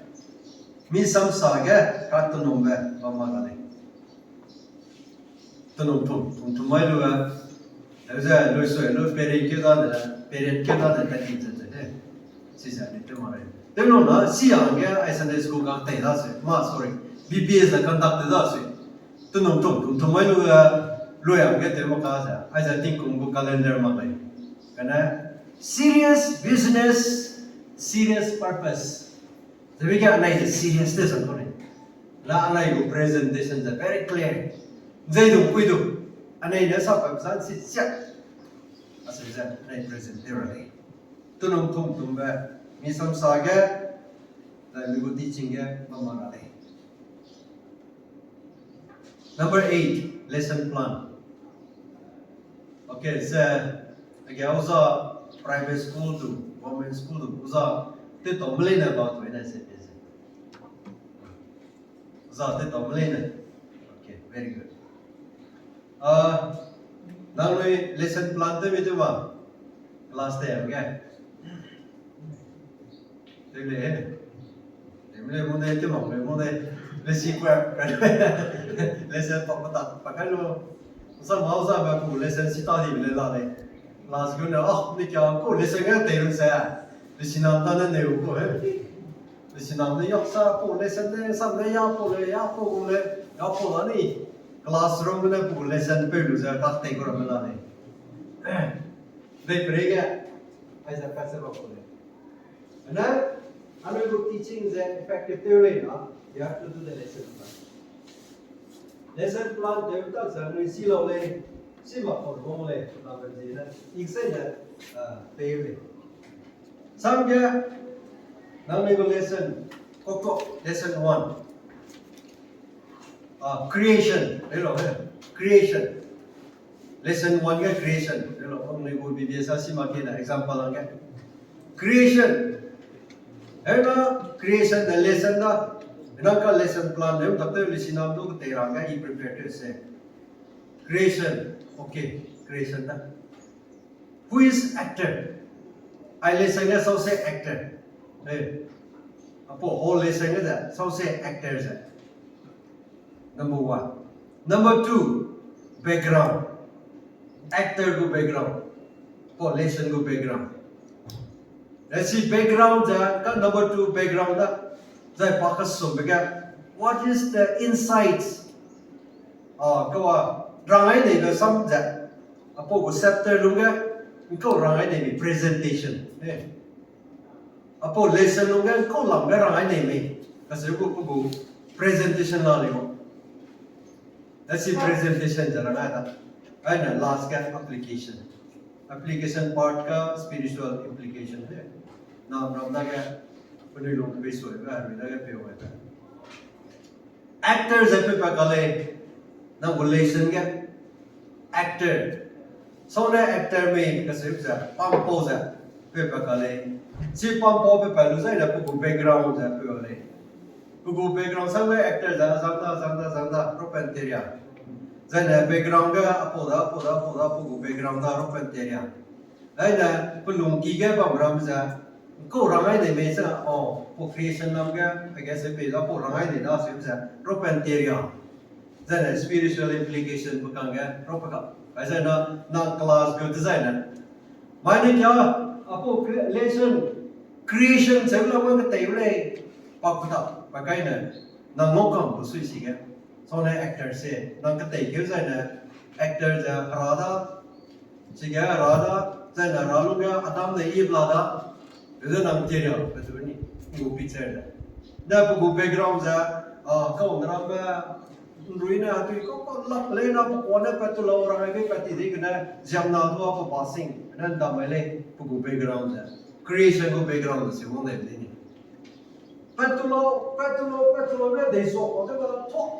mi samsa ge katenombe bam ma ra lei. Tenom tum, tum tum mai lu e, heu ze lui sui lu parent ke da de, parent ke da de tat ti ze ze he. Si ze ni tew ma lei. Tew lu na si hangge ai Sunday school ga tei da sui, ma sorry, B B S ze conduct da sui. Tenom tum, tum tum mai lu e, lui hangge tew ma ka ze, aize tingkum gu calendar mak lei. Kane serious business, serious purpose. Zebe ge anai ze serious te sang kau lei. La anai gu presentation ze very clear. Zei du pui du. Anai ne sa pa zan si sia. Aseu ze anai present te ra lei. Tenom tum tumbe, mi samsa ge, zai mi gu teaching ge bam ma ra lei. Number eight, lesson plan. Okay, ze, age oza private school du, government school du, oza te tau me leine ba tu ne se pe ze. Oza te tau me leine. Okay, very good. Ah, nangnui lesson plan tew mi tew ma? Class te ge. Tew le. Tew le mo de, tew mak le mo de. Lesi kua. Lesson pa pa ta pa kai lu. Sa ma sa ba ku lesson si ta di le la le. Class gu ne, ah, ni kia ku lesson ge tei run se. Lesinam ta ne ne ku he. Lesinam ne yak sa ku lesson ne, sa ne ya ku le, ya ku le, ya ku la ni. Classroom ne ku lesson pe lu ze ka tei ku ra me la le. Dei pre ge. Aize pa se ba ku le. And then, anui gu teaching ze effective tew lei na, you have to do the lesson plan. Lesson plan tew tak ze anui si lau lei, si mak kau bam lei, na be zi ne, exam ze, ah, pei lei. Sam ge, nangnui gu lesson, koko, lesson one. Ah, creation, lei lau, eh, creation. Lesson one ge creation, lei lau, nangnui gu B B S a si mak ke na example hangge. Creation. Hena creation de lesson da. Hena ka lesson plan de, tak te lesinam du ketei ra hangge i prepare tew se. Creation. Okay, creation da. Who is actor? Ai lesson ge sause actor. Eh. Apau whole lesson ge ze sause actor ze. Number one. Number two, background. Actor gu background. Apau lesson gu background. Lesi background ze ka number two background da. Zai pa kesumbe ge, what is the insights? Ah, kawa rangai neibe sam ze. Apau gu chapter lungge, ngkau rangai nei mi presentation. Eh. Apau lesson lungge, ngkau lamge rangai nei mi. Kase gu gu presentation la lei o. Lesi presentation ze rangai da. Aine last ge application. Application part ga spiritual implication de. Namram dage, penui lung pei suibe, herui dage pei waibe. Actor ze pe pa ka lei, nang gu lesson ge. Actor. Sau ne actor mei kase ze, pampau ze, pe pa ka lei. Chi pampau pe pa lu zai ne pe gu background ze pe wa lei. Pe gu background sang lei actor ze, zang da, zang da, zang da, ropen teria. Zai ne background ge, apau da, apau da, apau da, pe gu background da, ropen teria. Zai ne, pe lungki ge bam ram ze, Kau rangai nei mei ze, o, pau creation lam ge, aige se pei da kau rangai nei da se ze, ropen teria. Zene spiritual implication pe kangge, rope ka. Ai zai na, na class gu design na. Mai ne kia, apau cre-, lesson, creation se la wang ketei lei, pa kuta, pa kai ne, na ngau kam bu sui si ge. So ne actor se, na ketei keu zai ne, actor ze, hera da, Chige ra da, zai na ra lu ge Adam ne Eve la da, ze nang teria, pe tu ni, ngu picture de. Ne pe gu background ze, a, kau ne ramme, nrui ne, tui kau kau lak lei na pe kua ne pe tu lau ra ngai be pe ti di gene, ziam na du a pe ba sing, ne ndam mai lei, pe gu background ze. Creation gu background ze, se wang lei ni. Pat tu lau, pat tu lau, pat tu lau, ne dei suak lau, de ba lau, thuak,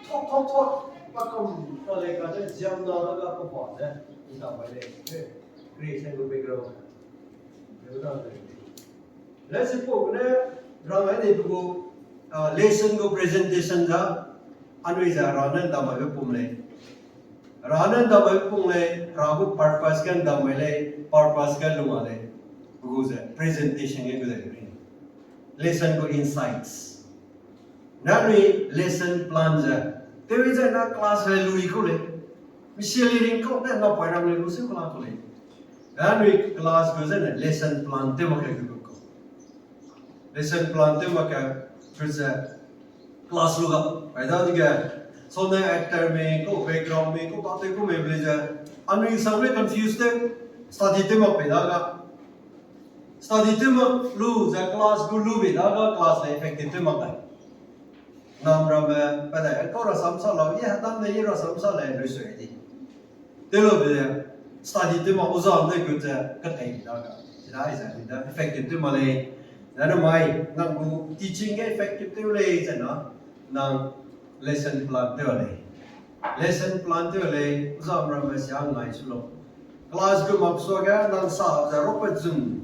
thuak, thuak, thuak, pa kam, pa lei ka de, ziam na de ga pa ba de, i ta bai lei, creation gu background. Let's suppose ne, rang ai de gu, ah, lesson gu presentation da, anui ze ra ne ndam mai be pum lei. Ra ne ndam mai be pum lei, ra gu purpose ge ndam mai lei, purpose ge lung a lei, gu ze presentation ge gu lei. Lesson gu insights. Nanui lesson plan ze. Tewi zai na class le lui kau lei. Misi li ring kau ne na poi ram le lu se kau la kau lei. Nanui class gu zai ne lesson plan tew mak kai gu kau. Lesson plan tew mak kai gu ze class lu ga. Pai da dige. So ne actor me kau, background me kau, pa tew kau me ble ze. Anui sang le confuse tew. Study tew mak pei da ga. Study tew mak lu ze class gu lu bei da ga class le effective tew mak dai. Nam ramme, pa dai, kau rasam sa lau, ye hatam de ye rasam sa le lu sui di. Tew lu de, study tew mak uzam de gu ze katei da ga. Chida ai ze, da effective tew mak lei. Zane mai, nang gu teaching ge effective tew lei ze na, nang lesson plan tew lei. Lesson plan tew lei, uzam ramme sia ngai su lau. Class gu mak suage nang sa ze rope zun.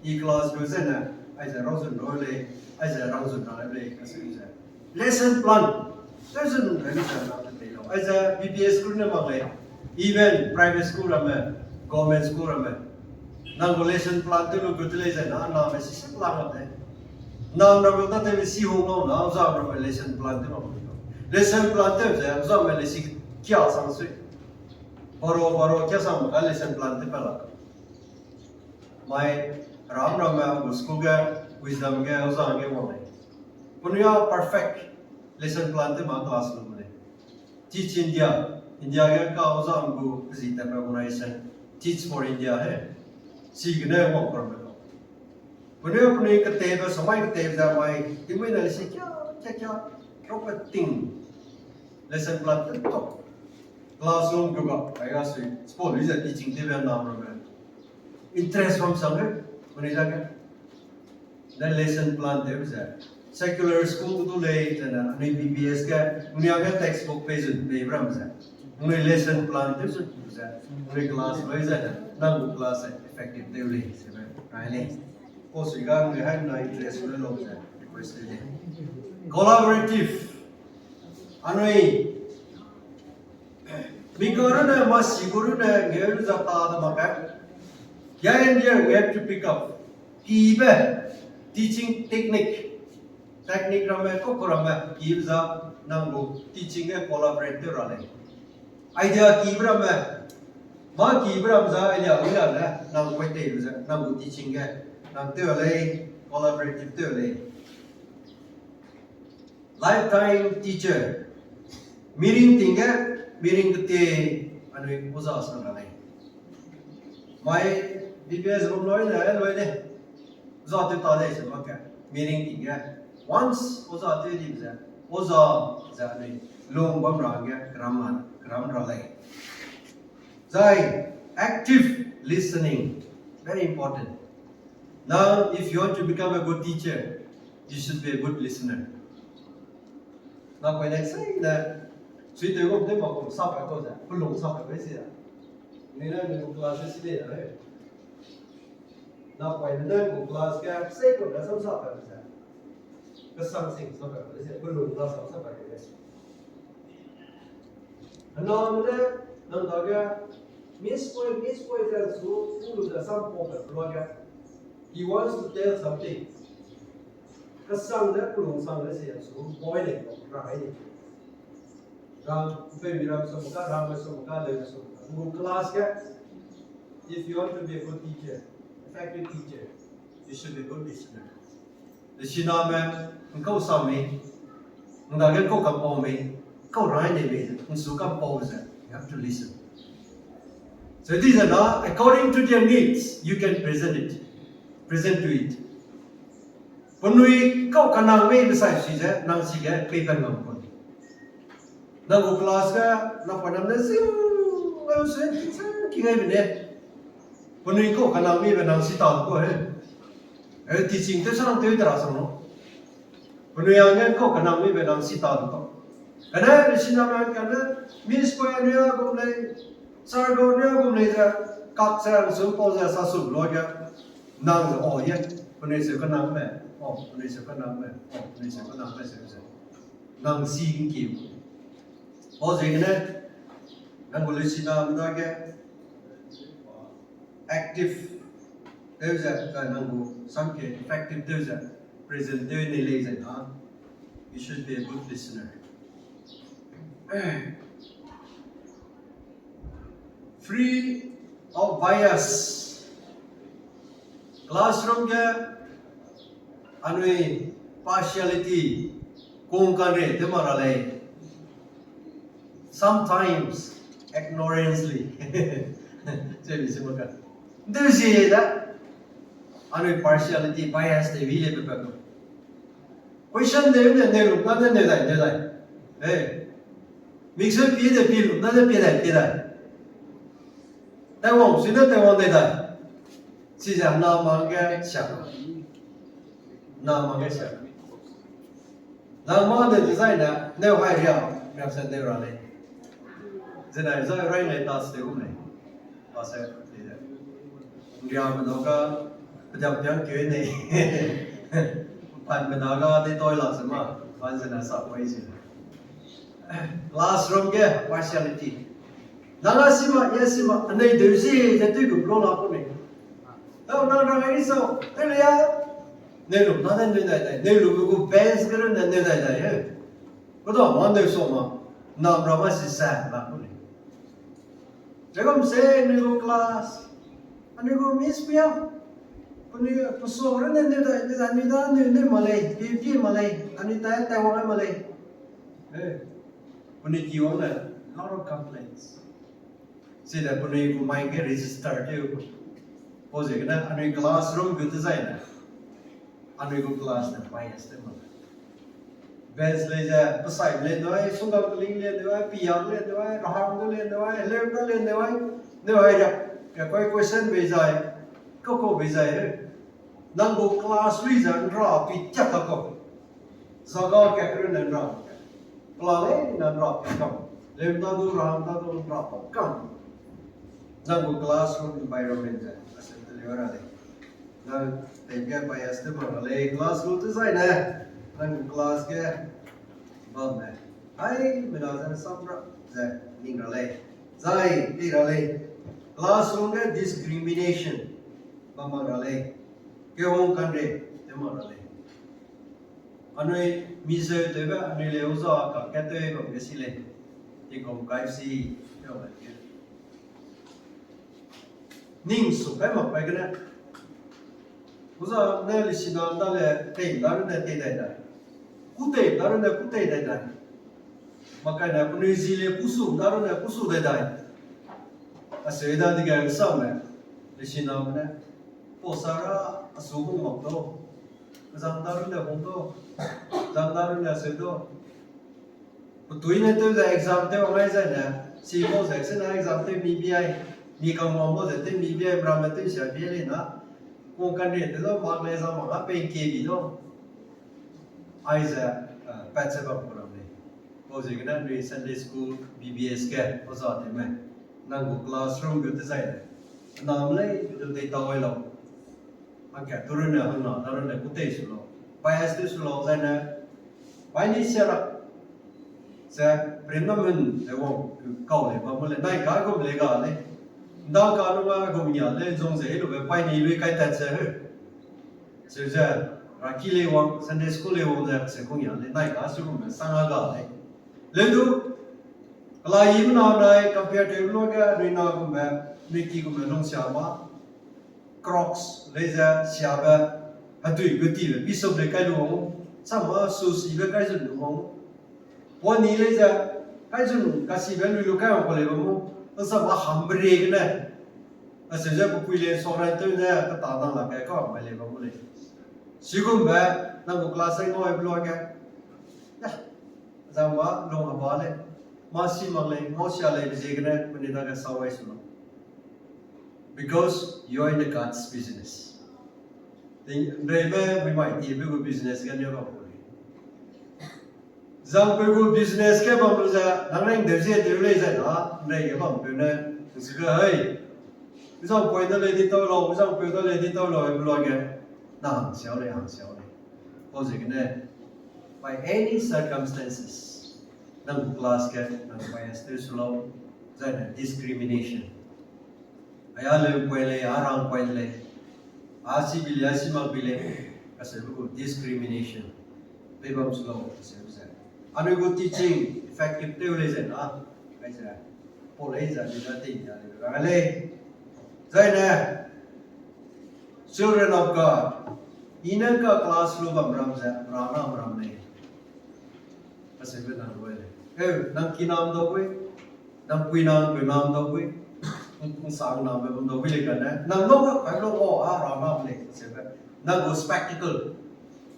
I class gu zene, aize rau zun rau lei, aize rau zun rau lei, kasi ze. Lesson plan. Tew zun rau lei ze nang te lau. Aize B P S school ne mak lei. Even private school ramme, government school ramme. Nang gu lesson plan tew lu gu te lei ze na, name sisi plan mak te. Nang ramme ta te si hung lau na, uzam ramme lesson plan tew mak lei. Lesson plan tew ze, uzam me lesi kia sang sui. Baro, baro, kia sang mak ka lesson plan tew pa la. Mai, ram ramme, gu school ge, wisdom ge, uzam ge wang lei. Penui a perfect lesson plan tew ma class lu lei. Teach India, India ge ka uzam gu pezi tat pe organization, Teach for India he. Chigene wang per me kau. Penui, penui ketebe, samai ketebe ze mai, timui na lesi kia, kia, kia, rope ting. Lesson plan tew tok. Classroom gu ga, ai ga sui. Sport li ze teaching tewbe nam ramme. Interest bam sang ge, penui dage. Ne lesson plan tew ze. Secular school gu du lei, zene, anui B P S ge, ngia ge textbook pei zun pei bram ze. Nui lesson plan tew zun ze. Nui class loi ze, nang gu class effective tew lei, sebe, rai lei. Ko sui ga nui hai na interest le lo ze, request tew lei. Collaborative. Anui, mi gu rune, ma si gu rune, nge lu za ta de mak kai. Here and there, we have to pick up. Kibe, teaching technique. Technique ramme, kau kau ramme, kibe za, nang gu teaching ge collaborate tew ra lei. Idea kibe ramme, ma kibe ram za, idea wi ra le, nang poi tei lu ze, nang gu teaching ge, nang tew lei, collaborative tew lei. Lifetime teacher. Miring ting ge, miring kete, anui oza sang ra lei. Mai B P S rum loi ne, loi ne. Oza tew ta lei se mak ge. Miring ting ge. Once oza tew di ze, oza ze anui lung bam ra ge, keram ra, keram ra lei. Zai, active listening, very important. Now, if you want to become a good teacher, you should be a good listener. Na poi ne sei ne, sui tew gum tew ma gum sa pa kau ze, pelung sa pa be si ya. Ni ne ni class si de ya. Na poi ne ni class ge sei kau ne sam sa pa ze. Kesang sing sa pa ze, pelung class sam sa pa ze. Hena ne, nang dage, miss point, miss point ze su, su lu ze sam pau pe pelua ge. He wants to tell something. Kasang ne, pelung sang ne se ya su, boy ne, rai ne. Ram, pe mi ram so ka, ram so ka, le so ka. Ngu class ke, if you want to be a good teacher, effective teacher, you should be a good listener. Lesiname, ngkau sa mi, ngda ge ngkau kampau mi, ngkau rai ne mi, ngsu kampau ze, you have to listen. So these are not according to their needs, you can present it, present to it. Penui kau kanang mei besai si ze, nang si ge pei pen ngam kun. Nang gu class ge, nang pa nam ne zing, nang se, se, ki ngai bene. Penui kau kanang mei be nang si ta ko he. E teaching te sang te tera sang no. Penui ang ge kau kanang mei be nang si ta ko. Kane, lesiname kane, Miss Koi anui a gum lei, Sir Go anui a gum lei ze, kak ze, ang sum pau ze, sa sum lo ge. Nang ze, o, ye, penui se kanang me, o, penui se kanang me, o, penui se kanang me, se, se. Nang si ngki. Pau ziegene, nang gu lesiname dage, active tew ze, ka nang gu samke effective tew ze, present tew ne lei ze na, you should be a good listener. Free of bias. Classroom ge anui partiality kung kanre tew mak ra lei. Sometimes ignorantly. Chebi se maka. Ndu zie da. Anui partiality, bias te bi le pepe. Question neu ne neu lu na ne neu dai, neu dai. Eh. Mixer pi de pi lu na ne pi dai, pi dai. Taiwan si ne Taiwan dai dai. Chize na ma ge sia. Na ma ge sia. Nang ma de design na, neu hai ria, ria se neu ra lei. Zena zai rai lei ta se gu lei. Ta se lei de. Ria me dau ga, pediang piang keu nei. Pan me dau ga, de toi la se ma, pan zena sa poi se. Classroom ge partiality. Nang a si ma, ye si ma, anei deu si, ze tui gu blo la ku nei. Tau nang rang ai ni sau, te le ya. Neu lu, na ne neu dai dai, neu lu gu bench ge ne neu dai dai, he. Ku da ma neu so ma, nam ra ma si sa, la ku nei. Zegam se, anui gu class, anui gu miss pia, anui pesuang runne neu dai, neu dai, anui da neu, neu ma lei, pi, pi ma lei, anui tai, tai wang ma lei. Eh, penui ki wang le, lot of complaints. Sida penui gu mai ge register tew. Pau ziegene anui classroom gu design ne. Anui gu class ne bias tew ma. Bench lei ze, pesai lei nui, sungkam keling lei nui, piang lei nui, rahang du lei nui, lem da lei nui, nui hai ria. Ke koi question bei zai, kau kau bei zai, he. Nang gu class lui ze nra pi tiak ka kau. Zaga kat runne nra. Pela lei na nra pi kam. Lem da du, rahang da du nra pa kam. Nang gu classroom environment ze, asem te leu ra lei. Nang tei ge bias tew mak ra lei, class lu design ne. Nang gu class ge bam ne. Hai, mena ze sam ra ze ning ra lei. Zai, tei ra lei. Classroom ge discrimination bam mak ra lei. Kehung kanre tew mak ra lei. Anui mi zeu tewbe anui leu za ka kat tew bam ge si lei. Tingkum kai si, tew mak ge. Ning su kai mak pai gene. Uza ne lisina da le tei da runne tei dai dai. Ku tei da runne ku tei dai dai. Makai ne penui zi le ku su da runne ku su dai dai. Aseu da dege samme, lisiname ne, pau sa ra asu hung mak do. Zang da runne hung do. Zang da runne aseu do. Petui ne tew ze exam tew ngai zai ne, si kau ze sena exam tew mi bi ai, mi kangwang kau ze tew mi bi ai, ramme tew sia bi lei na, kung kanre tew do, mak lei zang mak a pei ke bi do. Aize, eh, pat ze bam ku lam lei. Pau ziegene anui Sunday school, B B S ge, oza tewme. Nang gu classroom gu design ne. Nam lei, du dei tau ai lau. Hangkat tu runne hangna da runne ku tei su lau. Bias tew su lau zai ne. Pai ni sia ra. Ze, prim na mun, ze wang, kau lei, bam lei, nai ka gum lei ga lei. Nda ka nung a gum nia lei, zong ze, lube pai ni lui kai tat ze, he. Seu ze, raki lei wang, Sunday school lei wang ze, seu kung ya lei, nai ka su gumme sang a ga lei. Leu du, kelai yi mena nai, compare tew lu ge, anui na gumme, anui ki gumme lungsia ma, Crocs lei ze, siabe, hedui gu tibe, bishop lei kai lu wang, sama su sibe kai zun lu wang. Poni lei ze, kai zun kasibe lui lu kai wang ku lei bam mu, nsama hambe rie gene. Aseu ze pepui lei sua ran tew ze, keta nang la kai ka mai lei bam mu lei. Sigumbe, nang gu class ai ngau ai be luage. Zangba, lung heba lei, mâ si mak lei, ngau sia lei, be ziegene, penui dage sawai su lau. Because you are in the God's business. Nreime mui mai tibe gu business ge ne bam ku lei. Zangpeu gu business ge bam lu ze, nang reng deu zie deu lei ze na, nrei ge bampeu ne, nsibe hei. Zangpeu da lei di tau lau, zangpeu da lei di tau lau, e be luage, na hangsiau lei, hangsiau lei. Pau ziegene, by any circumstances, nang class ge, nang bias tew su lau, zai ne discrimination. Aya leu poi lei, a rang poi lei, a si bi lei, a si mak bi lei, kaseube gu discrimination. Pei bam su lau, kaseube ze. Anui gu teaching effective tew lei ze na, kai ze. Pau lei ze, anui da ting ze, anui ra lei. Zai ne, children of God, i ne ka class lu bam ram ze, ra na ram lei. Kaseube nang lu lei. Eu, nang kinam dau bui, nang pui nang, peu nam dau bui, nsang nam be bam dau bui lei kane, nang lu ka kai lu o, a ra nam lei, kaseube. Nang gu spectacle.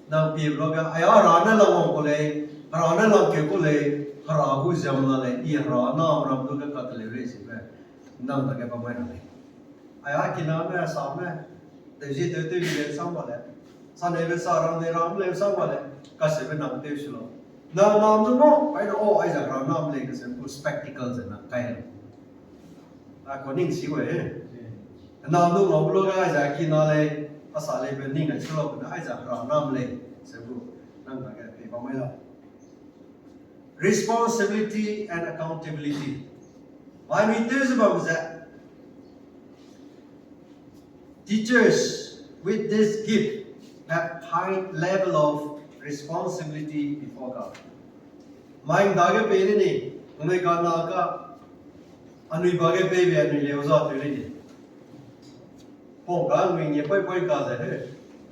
Nang pie lu ga, ai a ra ne lang wang ku lei, ra ne lang keu ku lei, ra gu ziam la lei, i ra nam ram du ge kat leu lei seube. Nang dage bam mai ra lei. Ai a kiname, same, tewzie tew tew bi lei sang ba lei. Saneibe sa rang nei ram lei sang ba lei. Kaseube nang tew su lau. Nang nam du ngau, ai na o, aiza ra nam lei kaseube gu spectacle ze nang kai lei. A ko ning si gu e. Nam du ngau lu ga aiza kina lei, a sa leibe ning ai su lau ne aiza ra nam lei. Se gu, nang dage pei bam mai lau. Responsibility and accountability. Mai mi tew ze bam ze. Teachers with this gift have high level of responsibility before God. Mai dage pei de ni, nui ka na ka, anui ba ge pei be anui leu za tew de ni. Pau ka nui nge poi poi ka ze he.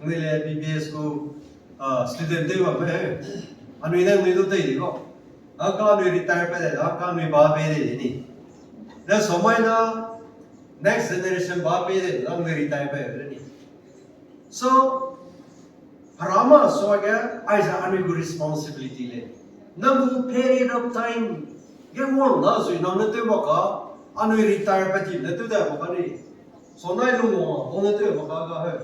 Nui le B B S gu, ah, student tew bam he. Anui ne nui du tei di kau. A ka nui retire pe de, a ka nui ba pei de ni. Ne so mai na next generation ba pei de, a nui retire pe de ni. So, Hera ma suage, aize anui gu responsibility lei. Nang gu period of time ge wang da zui nang ne tew ba ka, anui retire pe ti ne tew dai ba ka ni. So nai lung wang, wang ne tew ba ka ga he.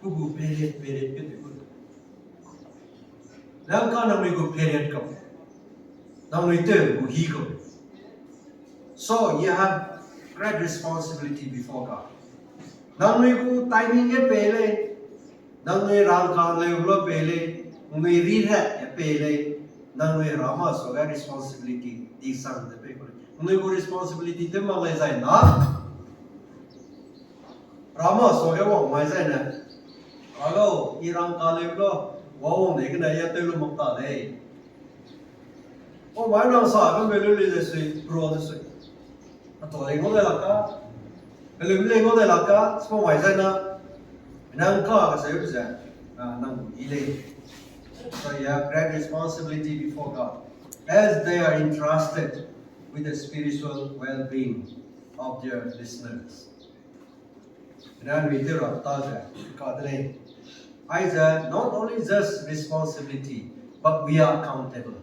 Gu gu period, period ge tew gu. Nang ka nangnui gu period kau. Nangnui tew gu hi kau. So, you have great responsibility before God. Nangnui gu timing ge pei lei, nangnui rangkâng leu la pei lei, nangnui rirat ge pei lei, nangnui Hera ma suage responsibility di sang de pei ku lei. Nangnui gu responsibility tew mak lei zai na, Hera ma suage wang mai zai ne, Hera gau, i rangkâng leu la, wa wang de gene ya tew lu mak ta lei. Pau mai nang sa, pe me lu lei ze sui, pro de sui. A to lei ngau de lak ka, pe lu lei ngau de lak ka, sipau mai zai na, nang ka, ka seu ze, a, nang gu i lei. So you have great responsibility before God as they are entrusted with the spiritual well-being of their listeners. Nangnui tew ra ta ze, ka de lei. Aize, not only just responsibility, but we are accountable.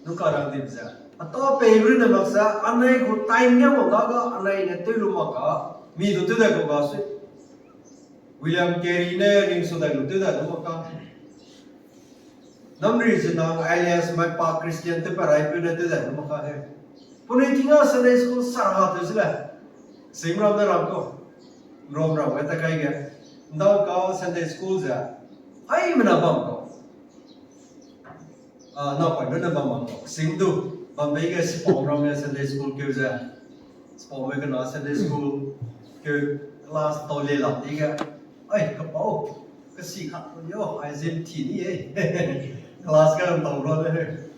Nu ka rang di ze, a ta pei ru ne mak ze, anai gu time ge wang da ga, anai ne tew lu mak ka, mi du tew dai kau ga sui. William Carey ne ring su dai lu tew dai lu mak ka. Namri zinang alias mai pa Christian tew pa raipeu ne tew dai lu mak ka he. Penui ting a Sunday school sara tew se le. Singram ne ram kau. Rom ram ge ta kai ge. Ndau ka Sunday school ze. Haimena bam kau. A, na pai ne bam bam kau. Sing du. Bam bei ge sipau ram ge Sunday school keu ze. Sipau me kena Sunday school keu class tau le la di ge. Ai, kapau. Kasi khat yo, ai zem ti ni e. Class ga ntau ro le.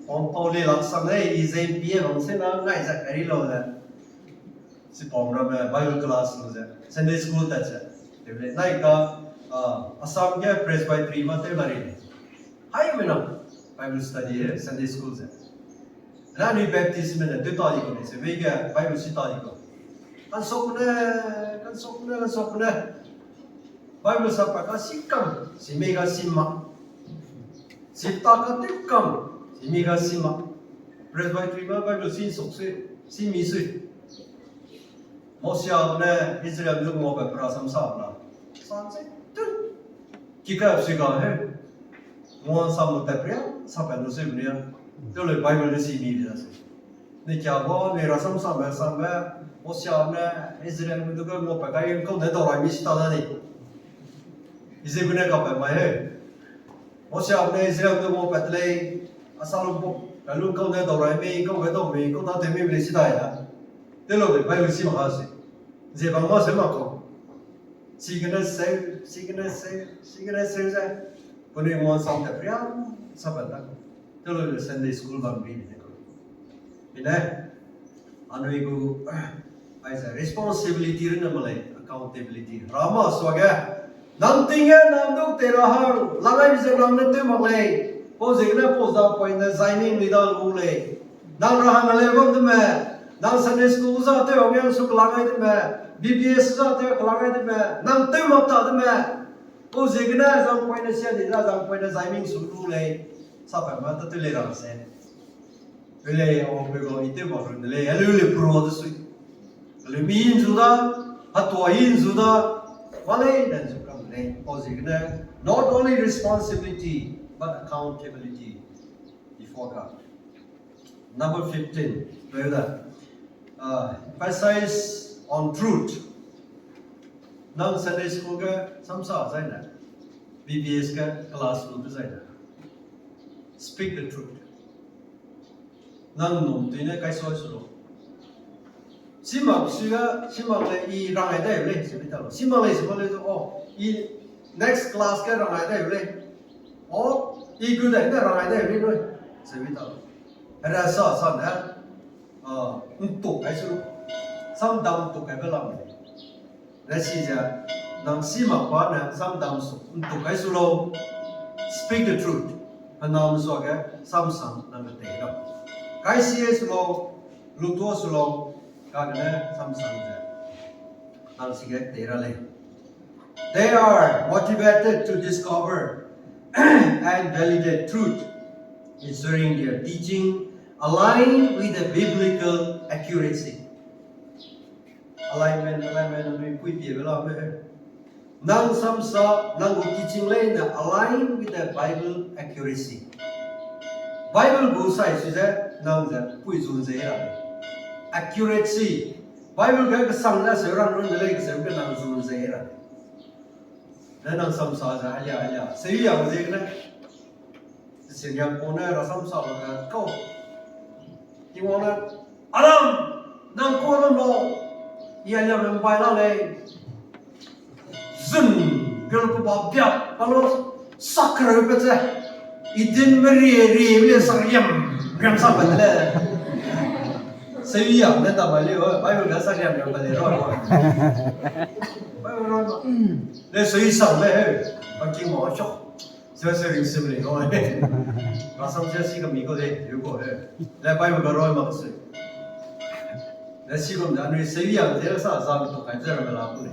Pom pau le lak sang e, i zem pie bang se na ngai zak kari lo le. Si pom ramme Bible class lu ze, Sunday school tat ze. Te le nai ka, ah, Assam ge Presbytery ma te mari. Hai me na Bible study e, Sunday school ze. Rani Baptist me ne te ta di ko ne, se we ge Bible si ta di ko. Kan sok ne, kan sok ne, kan sok ne. Bible sa pa ka si kam, si me ga si ma. Si ta ka te kam, si me ga si ma. Presbytery ma Bible si sok se, si mi se. Mosia ne Israel du mo pe pra sam sa na. San se tu. Ki ka si ga he. Mo sam mo ta pria, sa pa no se bria. Tu le Bible si mi bia se. Ni kia bo, ni rasam sambe, sambe, Mosia ne Israel me du ge ngau pa kai kau ne dau rai mi si ta da ni. Ize gune ka pa mai he. Mosia ne Israel me du ngau pa te lei, asa lu bo, ka lu kau ne dau rai mi, kau ge dau mi, kau na te mi le si da ya. Te lo le Bible si ma ka si. Ze bang ma se ma kau. Sigene se, sigene se, sigene se ze. Puni mo sam te pria, sa pa da. Te lo le Sunday school bam bi ne ko. Ine, anui gu, ai ze responsibility rune ma lei, accountability. Rama suage, nang ting e nang du te ra hang, langai ze nang ne tew mak lei. Pau ziegene pau za point ne zaiming ni da lu lei. Nang ra hang le bam de me, nang Sunday school za tew hang yang su kelangai de me, B B S za tew kelangai de me, nang tew mak ta de me. Pau ziegene zang point ne sia di da, zang point ne zaiming su lu lei. Sa pa ma ta tew lei rang se. Pe lei, a pe ga i tew mak run de lei, a lu le pro de sui. A lu mi in zu da, a tua in zu da, wa lei, dan zu kam lei. Pau ziegene, not only responsibility, but accountability before God. Number fifteen, pe da, uh, emphasize on truth. Nang Sunday school ge samsa zai ne, B B S ge class lu de zai ne. Speak the truth. Nang num tui ne kai soi su lo. Simak si ga, simak le i rang ai dai lei, se bi ta lo. Simak lei, simak lei, oh, i next class ge rang ai dai lei. Oh, i gu dai ne rang ai dai lei, se bi ta lo. Hera sa sa ne, ah, ntuk kai su lo. Samdam ntuk kai be lam lei. Resi ze, nang simak ba ne samdam su, ntuk kai su lo, speak the truth, anam suage samsang nang ge tei ra. Kai sie su lo, lutua su lo, kagene samsang ze, nang sige tei ra lei. They are motivated to discover and validate truth, ensuring their teaching align with the biblical accuracy. Alignment, alignment, anui pui pie be la me. Nang samsa, nang gu teaching lei ne align with the Bible accuracy. Bible gu sai si ze, nang ze pui zun ze ra. Accuracy. Bible ge kesang ze se rang run de lei, kesang ke nang zun ze ra. Ne nang samsa ze, alia, alia. Se yang ze ne. Senior kone rasam sa lo ne kau. Tingwang ne, Adam, nang kau lam lo. I a liam lam bai la lei. Zun, gel ku ba biak, pa lo, sak reu pe ze. I din me rie, rie, rie, sak riam, riam sak pe le. Sui yang ne ta bai le, Bible ga sak riam, riam pe le, ro, ro. Bible ro, ro. Le sui sang le, he. Pa king mo, chok. Sia se ring sim le ko. Rasam sia si kami ko de, yu ko de. Le Bible ga roi mak se. Le si gum da nui se yang de sa zam to kai ze ra la ku le.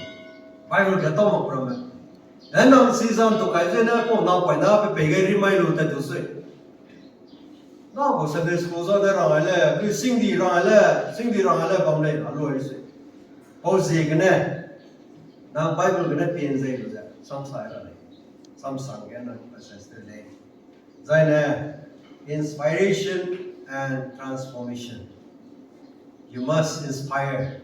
Bible ga tau mak pra me. Le nang si zam to kai ze na ko na pai na pe pe ga ri mai lu ta du se. Na ko Sunday school za de ra le, ku sing di ra le, sing di ra le bam le, a lu se. Pau ziegene. Nang Bible gene pien zei lu ze, samsa ra lei. Samsang ge nang process te lei. Zaine, inspiration and transformation. You must inspire.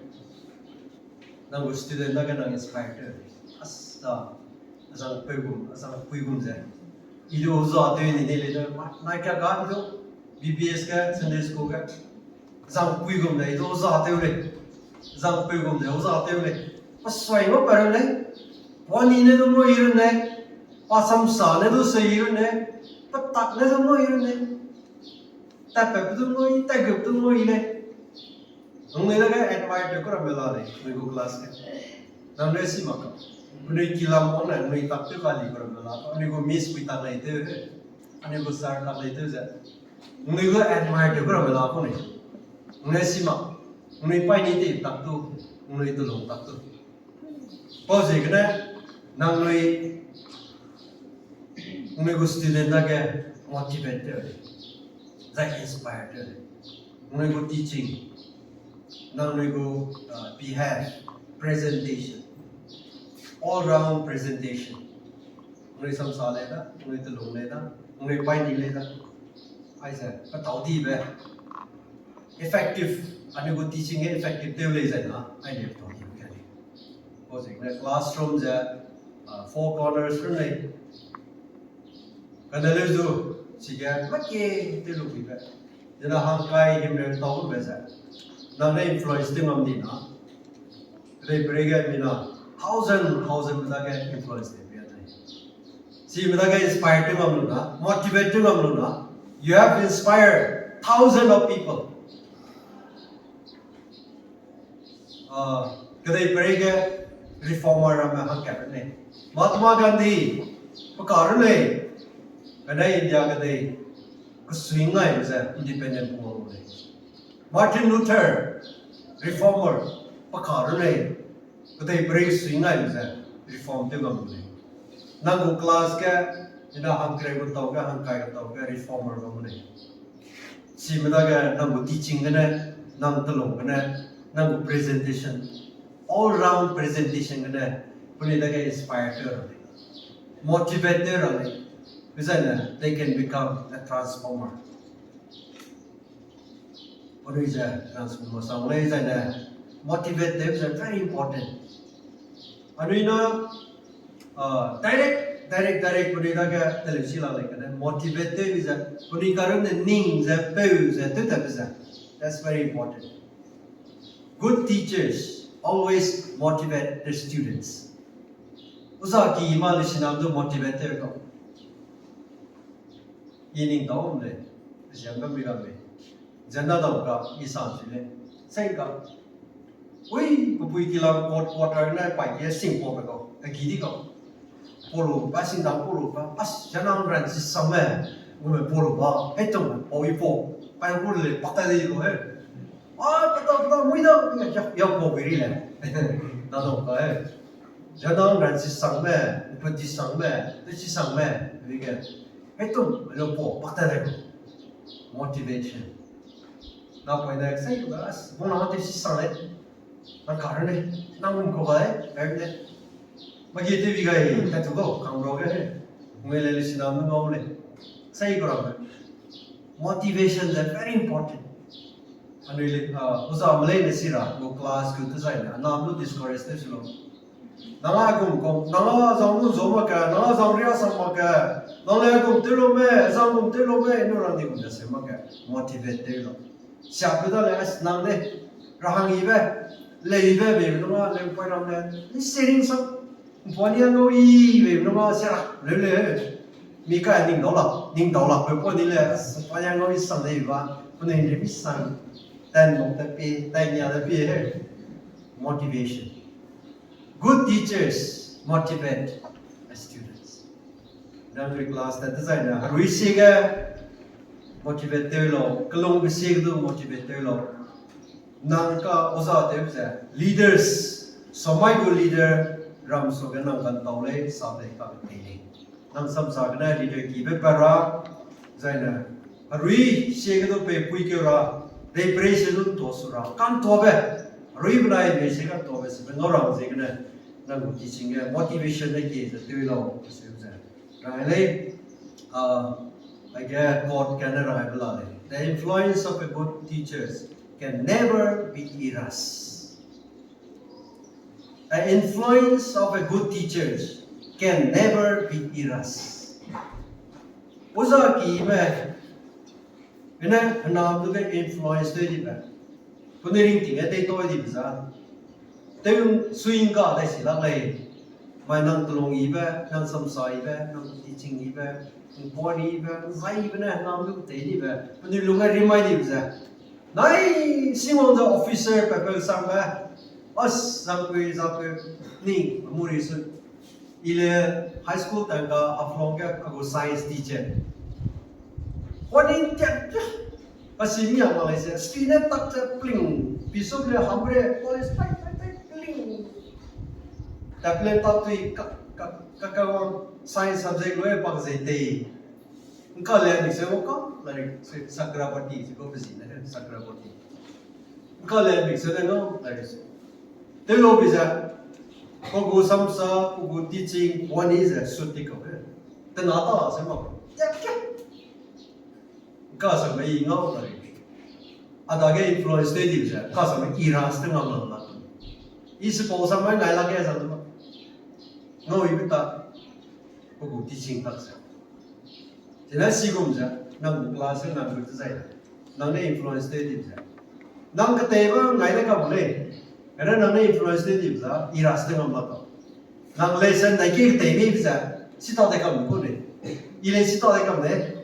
Nang gu student na ge nang inspire te. Asta, azang pui gum, azang pui gum ze. I du za te ni de le de, na kaka i du, B B S ge, Sunday school ge. Zang pui gum de, i du za te le. Zang pui gum de, za te le. Pa soi ma pa le. Wani ne du mo i ne. Asam sa ne du se i ru ne, petak ne du ngau i ru ne, tatpat pe du ngau i, tatgep du ngau i le. Nangnui dage admire tew ku ramme la lei, nangnui gu class ge. Nangnui si mak ka. Nangnui kilam wang ne, nangnui tak tew ka li ku ramme la ka. Anui gu miss pui tak lei tew he. Anui gu sir tak lei tew ze. Nangnui gu admire tew ku ramme la ku ne. Nangnui si mak. Nangnui paî ni te tak tu. Nangnui telung tak tu. Pau ziegene, nangnui, nangnui gu student dage motivate tew lei, zai inspire tew lei. Nangnui gu teaching, nangnui gu, uh, behalf, presentation, all round presentation. Nangnui samsa lei da, nangnui telung lei da, nangnui paî ni lei da. Aize, petau dibe effective, anui gu teaching ge effective tew lei zai na, ai lei petau dibe ka lei. Pau ziegene classroom ze, uh, four corners run lei. Kane leu zu, chige make tew lu bibe. Zena hangkai himreu tau be ze. Nang ne influence tew ngam di na. Kedeiperei ge mina thousand, thousand me dage influence tew bia nai. Chime dage inspire tew ngam lu na, motivate tew ngam lu na. You have inspired thousands of people. Ah, kedeiperei ge reformer ramme hangkat ne. Mahatma Gandhi, pe ka ru lei, kane India kedei, kesui ngai ze independent pung lu lei. Martin Luther, reformer, pe ka ru lei, kedeiperei kesui ngai ze reform tew ngam lu lei. Nang gu class ge, ina hangkereu gu tau ge, hangkai gu tau ge reformer bam lei. Chime dage nang gu teaching gene, nang telung gene, nang gu presentation, all round presentation gene, penui dage inspire tew ra lei, motivate tew ra lei, dezaine they can become a transformer. Penui ze transformer sang lei zaine, motivate tew ze very important. Anui na, ah, direct, direct, direct penui dage teleu si la lei kane, motivate tew ze, penui karunne ning ze, peu ze, tew tat ze. That's very important. Good teachers always motivate their students. Uza ki ma le sinam du motivate tew kau. I ning dau lei, ziembe mi ramme. Zena dau ka, i sa chi lei. Sei ka. Ui, pepui kilam court quarter ne pai ge sing paube kau, a ki di kau. Polo, pa sing dau polo pa, as, zena ran si sang me, gume polo ba, hei tong, pau i pau, pai gu le, pak ta di kau he. A, kata, kata, mui da, ya, ya, ya, pau biri le. Na dau ka he. Zena ran si sang me, pe di sang me, pe si sang me, bi ge. Hei tong, lo pau, pak ta di kau. Motivation. Na poi na excited ba, as, bung na te si sang le. Na ka ne, nang ko ba, ka ne. Magi te bi gai, ka tu go, kang ro ge. Ngui le le sinam ngau le. Sai ko ra. Motivation is very important. Anui le, ah, uza mle ne si ra, go class gu te zai ne, na lu discourage te si lo. Nang a gum ko, nang a zang lu zo ma ke, nang a zang ria sang ma ke, nang le gum te lo me, zang gum te lo me, inu rang di gum de se ma ke, motivate te lo. Siape da le, as nang de, rahang ibe, leibe be nung a, leu poi ram le, ni sharing sang, mpua ni a ngau ibe nung a, sia, leu le, mi ka ning dau la, ning dau la, pe po ni le, as mpua ni a ngau i sang de ba, pe ne le mi sang, ten mong te pi, ten ya te pi, he. Motivation. Good teachers motivate the students. Nang re class ta design na, harui sie ge motivate tew lo, kelung be sie ge du motivate tew lo. Nang ka oza tew ze, leaders, samai gu leader, ram so ge nang kan tau lei, sa lei ka be tei lei. Nang samsa gene leader kibe pe ra, zaine, harui sie ge du pe pui keu ra, dei prei se du nto su ra, kan tobe, harui benai mei se kan tobe se, ngau ra ziegene, nang gu teaching ge motivation ne kie ze tew lau, se ze. Rai lei, ah, aige quote kane rai be la lei. The influence of a good teachers can never be erased. The influence of a good teacher can never be erased. Oza kime, ene hena du ke influence dui dibe. Kuni ring ting e dei toi dibe za. Tew swing ka dai si lak lei. Mai nang telung yibe, nang samsa yibe, nang teaching yibe, nang puani yibe, nang zai yibe ne, nang lu tei nibe, penui lung ge rimai dibe ze. Nai, Simon ze officer pe peu sangbe, as, zangpui, zangpui, ni, amuri sun. I le high school time ga Haflong ge a gu science teacher. Warning tiak tiak. Kasi mi a ma lei se, speed ne tak ze pling. Pisop le hamre, college tai, tai, tai, pling. Tablet ta tui ka, ka, ka, ka wang science subject lo e pak zei tei. Nka le mi se wo ka, lari se Chakraborty, se ko bezi ne, Chakraborty. Nka le mi se ne no, lari se. Te lo bi ze, ko gu samsa, ko gu teaching, wani ze, sut ti kau e. Te na ta se ma, ya ke. Nka sa me i ngau lari. A dage influence te di ze, nka sa me i ras te ngam la la. I se pau sa me ngai la ke sa ma. Ngau i beta, ko gu teaching tak se. Zene si gum ze, nang gu class nang gu te zai. Nang ne influence te di ze. Nang ketei ba ngai ne kam lei. Ere nang ne influence te di ze, i ras te ngam la ka. Nang lesson dai ke ketei mi ze, si ta de kam ko lei. I le si ta de kam lei.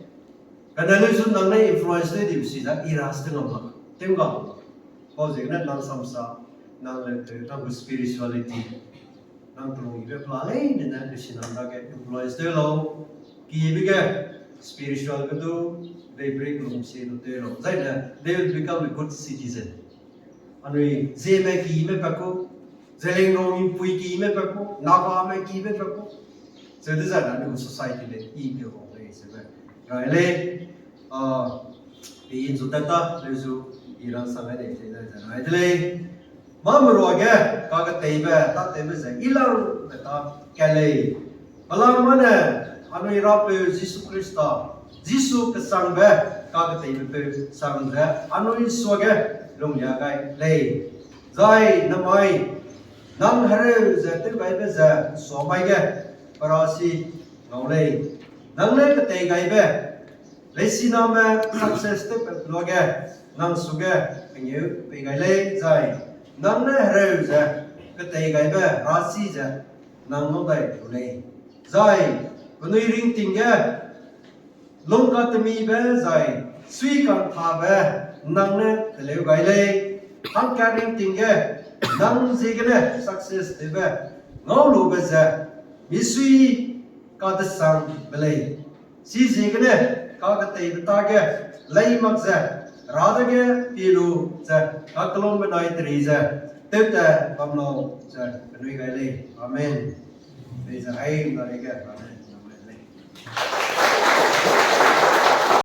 Kane lui su nang ne influence te di si ze, i ras te ngam la. Tem ga. Pau ziegene nang samsa, nang le te, nang gu spirituality. Nang telung yibe pela leine ne, lusi nang dage influence tew lau, kibe ge spiritual ge du, dei break lung si lu tew lau. Zaine, they will become a good citizen. Anui, Zeme kime pe ku, Zeliangrong mpui kime pe ku, Nagame kime pe ku. Zeu dezai ne anui society le i tew lau lei, zebe. Rai lei, a, i nzu tat ta, leu zu, i rang sang ai lei, zai zai rai de lei. Mâ meruage, kaketeibe, tâtewbe ze, i langbe ta kat lei. Pelangmane, anui Rapeu Jisu Khrista, Jisu kesangbe, kaketeibepeu sang ze, anui suage, lunglia gai lei. Zai namai, nang hereu ze tewgaibe ze, suamai ge, perasi ngau lei. Nang ne ketei gaibe, leisiname success tewpat luage, nang suge pengeu pei gai lei zai. Nang ne hereu ze, ketei gaibe rasi ze, nang ngau dai lu lei. Zai, penui ringting ge, lungkatemibe zai, suikanthabe, nang ne teleu gai lei. Hangkat ringting ge, nang ziegene success tewbe, ngau lube ze, misui kadesangbe lei. Chiziegene, kaketeibe tage, lei mak ze, Hera dage pie lu ze, kakellumbe nai teri ze, tewtat bam lau ze, penui gai lei. Amen. Peize hai nda rege, amen. Amen lei.